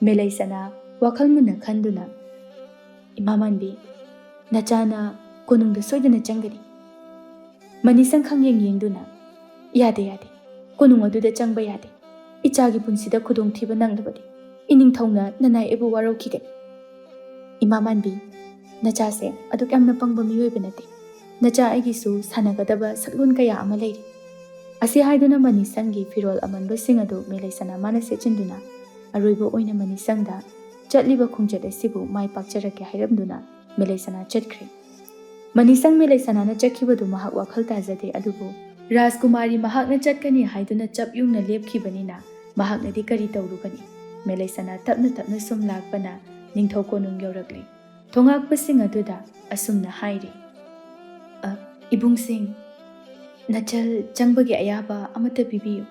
ꯃꯦꯂꯩꯁꯅꯥ ꯋꯥꯈꯜ ꯃꯨꯟꯅ ꯈꯟꯗꯨꯅ, "ꯏꯃꯥ ꯃꯥꯟꯕꯤ, ꯅꯆꯥꯅ ꯀꯣꯅꯨꯡꯗ ꯁꯣꯏꯗꯅ ꯆꯪꯒꯅꯤ꯫ ꯃꯅꯤꯁꯪ ꯈꯪꯌꯦꯡ ꯌꯦꯡꯗꯨꯅ, "ꯌꯥꯗꯦ, ꯌꯥꯗꯦ꯫ ꯀꯣꯅꯨꯡ ꯑꯗꯨꯗ ꯆꯪꯕ ꯌꯥꯗꯦ꯫ ꯏꯆꯥꯒꯤ ꯄꯨꯟꯁꯤꯗ ꯈꯨꯗꯣꯡꯊꯤꯕ ꯅꯪꯂꯕꯗꯤ ꯏꯅꯤꯡꯊꯧꯅ ꯅꯅꯥꯏ ꯑꯩꯕꯨ ꯋꯥꯔꯧꯈꯤꯒꯅꯤ꯫" "ꯏꯃꯥ ꯃꯥꯟꯕꯤ, ꯅꯆꯥꯁꯦ ꯑꯗꯨꯛ ꯌꯥꯝꯅ ꯄꯪꯕ ꯃꯤꯑꯣꯏꯕ ꯅꯠꯇꯦ꯫ ꯅꯆꯥ ꯑꯩꯒꯤꯁꯨ ꯁꯥꯟꯅꯒꯗꯕ ꯁꯛꯂꯣꯟ ꯀꯌꯥ ꯑꯃ ꯂꯩꯔꯤ꯫" ꯑꯁꯤ ꯍꯥꯏꯗꯨꯅ ꯃꯅꯤꯁꯪꯒꯤ ꯐꯤꯔꯣꯜ ꯑꯃꯟꯕꯁꯤꯡ ꯑꯗꯨ ꯃꯦꯂꯩꯁꯅꯥ ꯃꯥꯅ ꯁꯦꯠꯆꯤꯟꯗꯨꯅ, ꯑꯔꯣꯏꯕ ꯑꯣꯏꯅ ꯃꯅꯤꯁꯪꯗ ꯆꯠꯂꯤꯕ ꯈꯣꯡꯆꯠ ꯑꯁꯤꯕꯨ ꯃꯥꯏ ꯄꯥꯛꯆꯔꯛꯀꯦ ꯍꯥꯏꯔꯝꯗꯨꯅ ꯃꯦꯂꯩꯁꯅꯥ ꯆꯠꯈ꯭ꯔꯦ꯫ ꯃꯅꯤꯁꯪ ꯃꯦꯂꯩꯁꯅꯥꯅ ꯆꯠꯈꯤꯕꯗꯨ ꯃꯍꯥꯛ ꯋꯥꯈꯜ ꯇꯥꯖꯗꯦ, ꯑꯗꯨꯕꯨ ꯔꯥꯖꯀꯨꯃꯥꯔꯤ ꯃꯍꯥꯛꯅ ꯆꯠꯀꯅꯤ ꯍꯥꯏꯗꯨꯅ ꯆꯞ ꯌꯨꯡꯅ ꯂꯦꯞꯈꯤꯕꯅꯤꯅ ꯃꯍꯥꯛꯅꯗꯤ ꯀꯔꯤ ꯇꯧꯔꯨꯒꯅꯤ? ꯃꯦꯂꯩꯁꯅꯥ ꯇꯞꯅ ꯇꯞꯅ ꯁꯨꯝ ꯂꯥꯛꯄꯅ ꯅꯤꯡꯊꯧ ꯀꯣꯅꯨꯡ ꯌꯧꯔꯛꯂꯦ꯫ ꯊꯣꯉꯥꯛꯄꯁꯤꯡ ꯑꯗꯨꯗ ꯑꯁꯨꯝꯅ ꯍꯥꯏꯔꯤ, "ꯑ, ꯏꯕꯨꯡꯁꯤꯡ, ꯅꯆꯜ ꯆꯪꯕꯒꯤ ꯑꯌꯥꯕ ꯑꯃꯠꯇ ꯄꯤꯕꯤꯌꯨ꯫"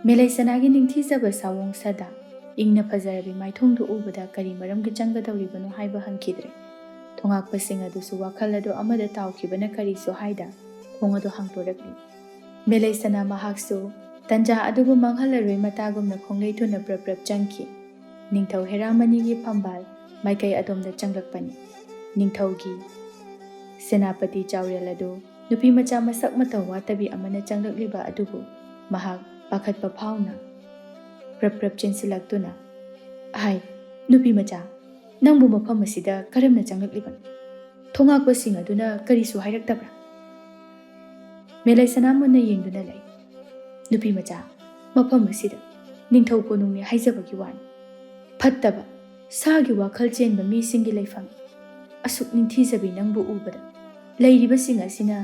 ꯃꯦꯂꯩꯁꯅꯥꯒꯤ ꯅꯤꯡꯊꯤꯖꯕ ꯁꯥꯋꯣꯡ ꯁꯥꯗ ꯏꯪꯅ ꯐꯖꯔꯕꯤ ꯃꯥꯏꯊꯣꯡꯗꯨ ꯎꯕꯗ ꯀꯔꯤ ꯃꯔꯝꯒꯤ ꯆꯪꯒꯗꯧꯔꯤꯕꯅꯣ ꯍꯥꯏꯕ ꯍꯪꯈꯤꯗ꯭ꯔꯦ꯫ ꯊꯣꯉꯥꯛꯄꯁꯤꯡ ꯑꯗꯨꯁꯨ ꯋꯥꯈꯜ ꯑꯗꯨ ꯑꯃꯗ ꯇꯥꯎꯈꯤꯕꯅ ꯀꯔꯤꯁꯨ ꯍꯥꯏꯗ ꯊꯣꯡ ꯑꯗꯨ ꯍꯥꯡꯗꯣꯔꯛꯂꯤ꯫ ꯃꯦꯂꯩꯁꯅꯥ ꯃꯍꯥꯛꯁꯨ ꯇꯟꯖꯥ ꯑꯗꯨꯕꯨ ꯃꯥꯡꯍꯜꯂꯔꯣꯏ ꯃꯇꯥꯒꯨꯝꯅ ꯈꯣꯡꯂꯩ ꯊꯨꯅ ꯄ꯭ꯔꯞ ꯄ꯭ꯔꯞ ꯆꯪꯈꯤ꯫ ꯅꯤꯡꯊꯧ ꯍꯦꯔꯥꯃꯅꯤꯒꯤ ꯐꯝꯕꯥꯜ ꯃꯥꯏꯀꯩ ꯑꯗꯣꯝꯗ ꯆꯪꯂꯛꯄꯅꯤ꯫ ꯅꯤꯡꯊꯧꯒꯤ ꯁꯦꯅꯥꯄꯇꯤ ꯆꯥꯎꯔꯦꯜ ꯑꯗꯨ ꯅꯨꯄꯤ ꯃꯆꯥ ꯃꯁꯛ ꯃꯇꯧ ꯋꯥꯠꯇꯕꯤ ꯑꯃꯅ ꯆꯪꯂꯛꯂꯤꯕ ꯑꯗꯨꯕꯨ ꯃꯍꯥꯛ ꯄꯥꯈꯠꯄ ꯐꯥꯎꯅ ꯄ꯭ꯔꯞ ꯄ꯭ꯔꯞ ꯆꯦꯟꯁꯤꯜꯂꯛꯇꯨꯅ, "ꯍꯥꯏ, ꯅꯨꯄꯤ ꯃꯆꯥ, ꯅꯪꯕꯨ ꯃꯐꯝ ꯑꯁꯤꯗ ꯀꯔꯝꯅ ꯆꯪꯂꯛꯂꯤꯕꯅꯣ? ꯊꯣꯉꯥꯛꯄꯁꯤꯡ ꯑꯗꯨꯅ ꯀꯔꯤꯁꯨ ꯍꯥꯏꯔꯛꯇꯕ꯭ꯔꯥ?" ꯃꯦꯂꯩ ꯁꯅꯥꯃꯣꯟꯅ ꯌꯦꯡꯗꯨꯅ ꯂꯩ꯫ "ꯅꯨꯄꯤ ꯃꯆꯥ, ꯃꯐꯝ ꯑꯁꯤꯗ ꯅꯤꯡꯊꯧ ꯀꯣꯅꯨꯡꯅꯤ ꯍꯥꯏꯖꯕꯒꯤ ꯋꯥꯅꯤ꯫ ꯐꯠꯇꯕ, ꯁꯥꯒꯤ ꯋꯥꯈꯜ ꯆꯦꯟꯕ ꯃꯤꯁꯤꯡꯒꯤ ꯂꯩꯐꯝ꯫ ꯑꯁꯨꯛ ꯅꯤꯡꯊꯤꯖꯕꯤ ꯅꯪꯕꯨ ꯎꯕꯗ ꯂꯩꯔꯤꯕꯁꯤꯡ ꯑꯁꯤꯅ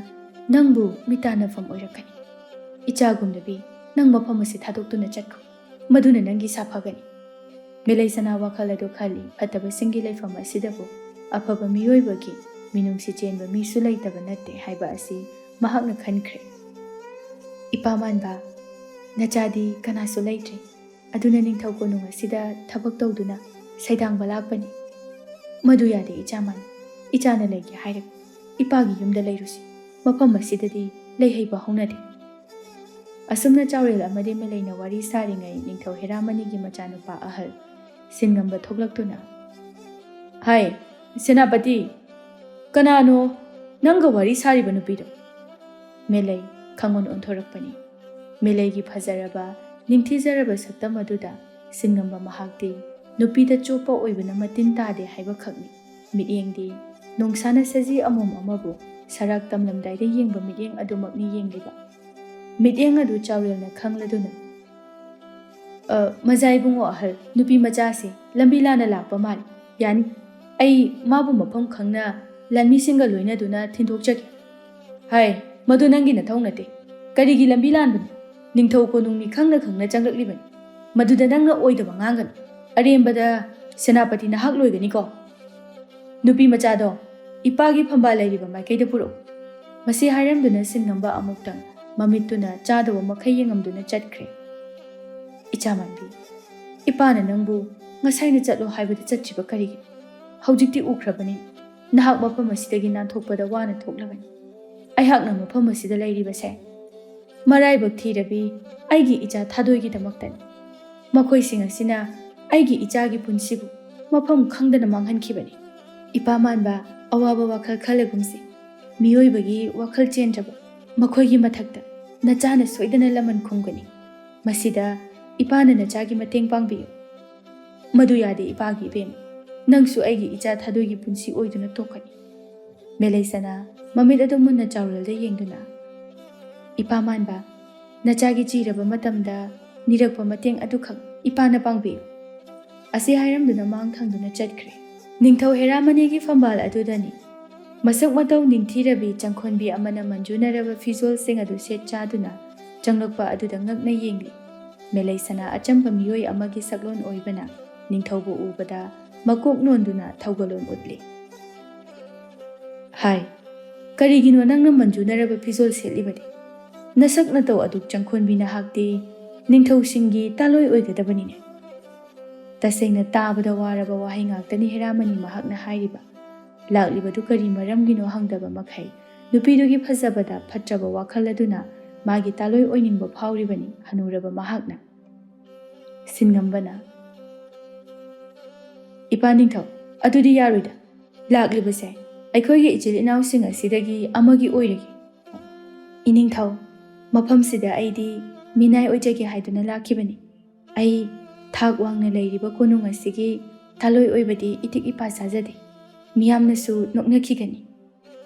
ꯅꯪꯕꯨ ꯃꯤꯇꯥꯟꯅꯐꯝ ꯑꯣꯏꯔꯛꯀꯅꯤ꯫ ꯏꯆꯥꯒꯨꯝꯂꯕꯤ, ꯅꯪ ꯃꯐꯝ ꯑꯁꯤ ꯊꯥꯗꯣꯛꯇꯨꯅ ꯆꯠꯈꯣ꯫ ꯃꯗꯨꯅ ꯅꯪꯒꯤ ꯁꯥꯐꯒꯅꯤ꯫" ꯃꯦꯂꯩ ꯁꯅꯥ ꯋꯥꯈꯜ ꯑꯗꯨ ꯈꯜꯂꯤ, ꯐꯠꯇꯕꯁꯤꯡꯒꯤ ꯂꯩꯐꯝ ꯑꯁꯤꯗꯕꯨ ꯑꯐꯕ ꯃꯤꯑꯣꯏꯕꯒꯤ ꯃꯤꯅꯨꯡꯁꯤ ꯆꯦꯟꯕ ꯃꯤꯁꯨ ꯂꯩꯇꯕ ꯅꯠꯇꯦ ꯍꯥꯏꯕ ꯑꯁꯤ ꯃꯍꯥꯛꯅ ꯈꯟꯈ꯭ꯔꯦ꯫ "ꯏꯄꯥ ꯃꯥꯟꯕ, ꯅꯆꯥꯗꯤ ꯀꯅꯥꯁꯨ ꯂꯩꯇ꯭ꯔꯦ꯫ ꯑꯗꯨꯅ ꯅꯤꯡꯊꯧ ꯀꯣꯅꯨꯡ ꯑꯁꯤꯗ ꯊꯕꯛ ꯇꯧꯗꯨꯅ ꯁꯩꯗꯥꯡꯕ ꯂꯥꯛꯄꯅꯤ꯫" "ꯃꯗꯨ ꯌꯥꯗꯦ, ꯏꯆꯥ ꯃꯥꯟꯕ꯫ ꯏꯆꯥꯅ ꯂꯩꯒꯦ ꯍꯥꯏꯔꯒ ꯏꯄꯥꯒꯤ ꯌꯨꯝꯗ ꯂꯩꯔꯨꯁꯤ꯫ ꯃꯐꯝ ꯑꯁꯤꯗꯗꯤ ꯂꯩ ꯍꯩꯕ ꯍꯧꯅꯗꯦ꯫" ꯑꯁꯨꯝꯅ ꯆꯥꯎꯔꯦꯜ ꯑꯃꯗꯤ ꯃꯦꯂꯩꯅ ꯋꯥꯔꯤ ꯁꯥꯔꯤꯉꯩ ꯅꯤꯡꯊꯧ ꯍꯦꯔꯥꯃꯅꯤꯒꯤ ꯃꯆꯥꯅꯨꯄꯥ ꯑꯍꯜ ꯁꯤꯟꯉꯝꯕ ꯊꯣꯛꯂꯛꯇꯨꯅ, "ꯍꯥꯏ, ꯁꯦꯅꯥꯄꯇꯤ, ꯀꯅꯥꯅꯣ ꯅꯪꯒ ꯋꯥꯔꯤ ꯁꯥꯔꯤꯕ ꯅꯨꯄꯤꯗꯣ?" ꯃꯦꯂꯩ ꯈꯪꯑꯣꯟ ꯑꯣꯟꯊꯣꯔꯛꯄꯅꯤ꯫ ꯃꯦꯂꯩꯒꯤ ꯐꯖꯔꯕ, ꯅꯤꯡꯊꯤꯖꯔꯕ ꯁꯛꯇꯝ ꯑꯗꯨꯗ ꯁꯤꯟꯉꯝꯕ ꯃꯍꯥꯛꯇꯤ ꯅꯨꯄꯤꯗ ꯆꯣꯞꯄ ꯑꯣꯏꯕꯅ ꯃꯇꯤꯟ ꯇꯥꯗꯦ ꯍꯥꯏꯕꯈꯛꯅꯤ꯫ ꯃꯤꯠꯌꯦꯡꯗꯤ ꯅꯣꯡꯁꯥꯅ ꯁꯖꯤ ꯑꯃꯣꯝ ꯑꯃꯕꯨ ꯁꯔꯥꯛ ꯇꯝꯂꯝꯗꯥꯏꯗ ꯌꯦꯡꯕ ꯃꯤꯠꯌꯦꯡ ꯑꯗꯨꯃꯛꯅꯤ ꯌꯦꯡꯂꯤꯕ꯫ ꯃꯤꯠꯌꯦꯡ ꯑꯗꯨ ꯆꯥꯎꯔꯦꯜꯅ ꯈꯪꯂꯗꯨꯅ, "ꯑ, ꯃꯖꯥ ꯏꯕꯨꯡꯉꯣ ꯑꯍꯜ, ꯅꯨꯄꯤ ꯃꯆꯥꯁꯤ ꯂꯝꯕꯤ ꯂꯥꯟꯅ ꯂꯥꯛꯄ ꯃꯥꯜꯂꯤ꯫ ꯌꯥꯅꯤ, ꯑꯩ ꯃꯥꯕꯨ ꯃꯐꯝ ꯈꯪꯅ ꯂꯥꯟꯃꯤꯁꯤꯡꯒ ꯂꯣꯏꯅꯗꯨꯅ ꯊꯤꯟꯗꯣꯛꯆꯒꯦ꯫" "ꯍꯥꯏ, ꯃꯗꯨ ꯅꯪꯒꯤ ꯅꯊꯧ ꯅꯠꯇꯦ꯫ ꯀꯔꯤꯒꯤ ꯂꯝꯕꯤ ꯂꯥꯟꯕꯅꯣ? ꯅꯤꯡꯊꯧ ꯀꯣꯅꯨꯡꯅꯤ ꯈꯪꯅ ꯈꯪꯅ ꯆꯪꯂꯛꯂꯤꯕꯅꯤ꯫ ꯃꯗꯨꯗ ꯅꯪꯅ ꯑꯣꯏꯗꯕ ꯉꯥꯡꯒꯅꯨ꯫ ꯑꯔꯦꯝꯕꯗ ꯁꯦꯅꯥꯄꯇꯤ ꯅꯍꯥꯛ ꯂꯣꯏꯒꯅꯤꯀꯣ꯫ ꯅꯨꯄꯤ ꯃꯆꯥꯗꯣ ꯏꯄꯥꯒꯤ ꯐꯝꯕꯥꯜ ꯂꯩꯔꯤꯕ ꯃꯥꯏꯀꯩꯗ ꯄꯨꯔꯛꯎ꯫" ꯃꯁꯤ ꯍꯥꯏꯔꯝꯗꯨꯅ ꯁꯤꯟꯉꯝꯕ ꯑꯃꯨꯛꯇꯪ ꯃꯃꯤꯠꯇꯨꯅ ꯆꯥꯗꯕ ꯃꯈꯩ ꯌꯦꯡꯉꯝꯗꯨꯅ ꯆꯠꯈ꯭ꯔꯦ꯫ "ꯏꯆꯥ ꯃꯥꯟꯕꯤ, ꯏꯄꯥꯅ ꯅꯪꯕꯨ ꯉꯁꯥꯏꯅ ꯆꯠꯂꯣ ꯍꯥꯏꯕꯗ ꯆꯠꯇ꯭ꯔꯤꯕ ꯀꯔꯤꯒꯤꯅꯣ? ꯍꯧꯖꯤꯛꯇꯤ ꯎꯈ꯭ꯔꯕꯅꯤ, ꯅꯍꯥꯛ ꯃꯐꯝ ꯑꯁꯤꯗꯒꯤ ꯅꯥꯟꯊꯣꯛꯄꯗ ꯋꯥꯅ ꯊꯣꯛꯂꯒꯅꯤ꯫ ꯑꯩꯍꯥꯛꯅ ꯃꯐꯝ ꯑꯁꯤꯗ ꯂꯩꯔꯤꯕꯁꯦ ꯃꯔꯥꯏꯕꯛ ꯊꯤꯔꯕꯤ ꯑꯩꯒꯤ ꯏꯆꯥ ꯊꯥꯗꯣꯏꯒꯤꯗꯃꯛꯇꯅꯤ꯫ ꯃꯈꯣꯏꯁꯤꯡ ꯑꯁꯤꯅ ꯑꯩꯒꯤ ꯏꯆꯥꯒꯤ ꯄꯨꯟꯁꯤꯕꯨ ꯃꯐꯝ ꯈꯪꯗꯅ ꯃꯥꯡꯍꯟꯈꯤꯕꯅꯤ꯫ ꯏꯄꯥ ꯃꯥꯟꯕ, ꯑꯋꯥꯕ ꯋꯥꯈꯜ ꯈꯜꯂꯒꯨꯝꯁꯤ꯫ ꯃꯤꯑꯣꯏꯕꯒꯤ ꯋꯥꯈꯜ ꯆꯦꯟꯗ꯭ꯔꯕ ꯃꯈꯣꯏꯒꯤ ꯃꯊꯛꯇ ꯅꯆꯥꯅ ꯁꯣꯏꯗꯅ ꯂꯃꯟ ꯈꯨꯝꯒꯅꯤ꯫ ꯃꯁꯤꯗ ꯏꯄꯥꯅ ꯅꯆꯥꯒꯤ ꯃꯇꯦꯡ ꯄꯥꯡꯕꯤꯌꯨ꯫ ꯃꯗꯨ ꯌꯥꯗꯦ ꯏꯄꯥꯒꯤ ꯏꯕꯦꯝ, ꯅꯪꯁꯨ ꯑꯩꯒꯤ ꯏꯆꯥ ꯊꯥꯗꯣꯏꯒꯤ ꯄꯨꯟꯁꯤ ꯑꯣꯏꯗꯨꯅ ꯇꯣꯛꯀꯅꯤ꯫ ꯃꯦꯂꯩꯁꯅꯥ ꯃꯃꯤꯠ ꯑꯗꯨ ꯃꯨꯟꯅ ꯆꯥꯎꯔꯦꯜꯗ ꯌꯦꯡꯗꯨꯅ, "ꯏꯄꯥ ꯃꯥꯟꯕ, ꯅꯆꯥꯒꯤ ꯆꯤꯔꯕ ꯃꯇꯝꯗ ꯅꯤꯔꯛꯄ ꯃꯇꯦꯡ ꯑꯗꯨꯈꯛ ꯏꯄꯥꯅ ꯄꯥꯡꯕꯤꯌꯨ"꯫ ꯑꯁꯤ ꯍꯥꯏꯔꯝꯗꯨꯅ ꯃꯥꯡ ꯊꯪꯗꯨꯅ ꯆꯠꯈ꯭ꯔꯦ꯫ ꯅꯤꯡꯊꯧ ꯍꯦꯔꯥꯃꯅꯤꯒꯤ ꯐꯝꯕꯥꯜ ꯑꯗꯨꯗꯅꯤ ꯃꯁꯛ ꯃꯇꯧ ꯅꯤꯡꯊꯤꯔꯕꯤ ꯆꯪꯈꯣꯟꯕꯤ ꯑꯃꯅ ꯃꯟꯖꯨꯅꯔꯕ ꯐꯤꯖꯣꯜꯁꯤꯡ ꯑꯗꯨ ꯁꯦꯠ ꯆꯥꯗꯨꯅ ꯆꯪꯂꯛꯄ ꯑꯗꯨꯗ ꯉꯛꯅ ꯌꯦꯡꯂꯤ꯫ ꯃꯦꯂꯩꯁꯅꯥ ꯑꯆꯝꯕ ꯃꯤꯑꯣꯏ ꯑꯃꯒꯤ ꯁꯛꯂꯣꯟ ꯑꯣꯏꯕꯅ ꯅꯤꯡꯊꯧꯕꯨ ꯎꯕꯗ ꯃꯀꯣꯛ ꯅꯣꯟꯗꯨꯅ ꯊꯧꯒꯜꯂꯣꯟ ꯎꯠꯂꯤ꯫ "ꯍꯥꯏ, ꯀꯔꯤꯒꯤꯅꯣ ꯅꯪꯅ ꯃꯟꯖꯨꯅꯔꯕ ꯐꯤꯖꯣꯜ ꯁꯦꯠꯂꯤꯕꯗꯤ? ꯅꯁꯛ ꯅꯇꯧ ꯑꯗꯨꯛ ꯆꯪꯈꯣꯟꯕꯤ ꯅꯍꯥꯛꯇꯤ ꯅꯤꯡꯊꯧꯁꯤꯡꯒꯤ ꯇꯥꯂꯣꯏ ꯑꯣꯏꯒꯗꯕꯅꯤꯅꯦ"꯫ ꯇꯁꯦꯡꯅ ꯇꯥꯕꯗ ꯋꯥꯔꯕ ꯋꯥꯍꯩ ꯉꯥꯛꯇꯅꯤ ꯍꯦꯔꯥꯃꯅꯤ ꯃꯍꯥꯛꯅ ꯍꯥꯏꯔꯤꯕ꯫ ꯂꯥꯛꯂꯤꯕꯗꯨ ꯀꯔꯤ ꯃꯔꯝꯒꯤꯅꯣ ꯍꯪꯗꯕ ꯃꯈꯩ ꯅꯨꯄꯤꯗꯨꯒꯤ ꯐꯖꯕꯗ ꯐꯠꯇ꯭ꯔꯕ ꯋꯥꯈꯜ ꯑꯗꯨꯅ ꯃꯥꯒꯤ ꯇꯥꯂꯣꯏ ꯑꯣꯏꯅꯤꯡꯕ ꯐꯥꯎꯔꯤꯕꯅꯤ ꯍꯅꯨꯔꯕ ꯃꯍꯥꯛꯅ꯫ ꯁꯤꯟꯉꯝꯕꯅ, "ꯏꯄꯥ ꯅꯤꯡꯊꯧ, ꯑꯗꯨꯗꯤ ꯌꯥꯔꯣꯏꯗ꯫ ꯂꯥꯛꯂꯤꯕꯁꯦ ꯑꯩꯈꯣꯏꯒꯤ ꯏꯆꯤꯜ ꯏꯅꯥꯎꯁꯤꯡ ꯑꯁꯤꯗꯒꯤ ꯑꯃꯒꯤ ꯑꯣꯏꯔꯒꯦ꯫ ꯏꯅꯤꯡꯊꯧ, ꯃꯐꯝꯁꯤꯗ ꯑꯩꯗꯤ ꯃꯤꯅꯥꯏ ꯑꯣꯏꯖꯒꯦ ꯍꯥꯏꯗꯨꯅ ꯂꯥꯛꯈꯤꯕꯅꯤ꯫ ꯑꯩ ꯊꯥꯛ ꯋꯥꯡꯅ ꯂꯩꯔꯤꯕ ꯀꯣꯅꯨꯡ ꯑꯁꯤꯒꯤ ꯇꯥꯂꯣꯏ ꯑꯣꯏꯕꯗꯤ ꯏꯇꯤꯛ ꯏꯄꯥ ꯆꯥꯖꯗꯦ꯫ ꯃꯤꯌꯥꯝꯅꯁꯨ ꯅꯣꯛꯅꯈꯤꯒꯅꯤ"꯫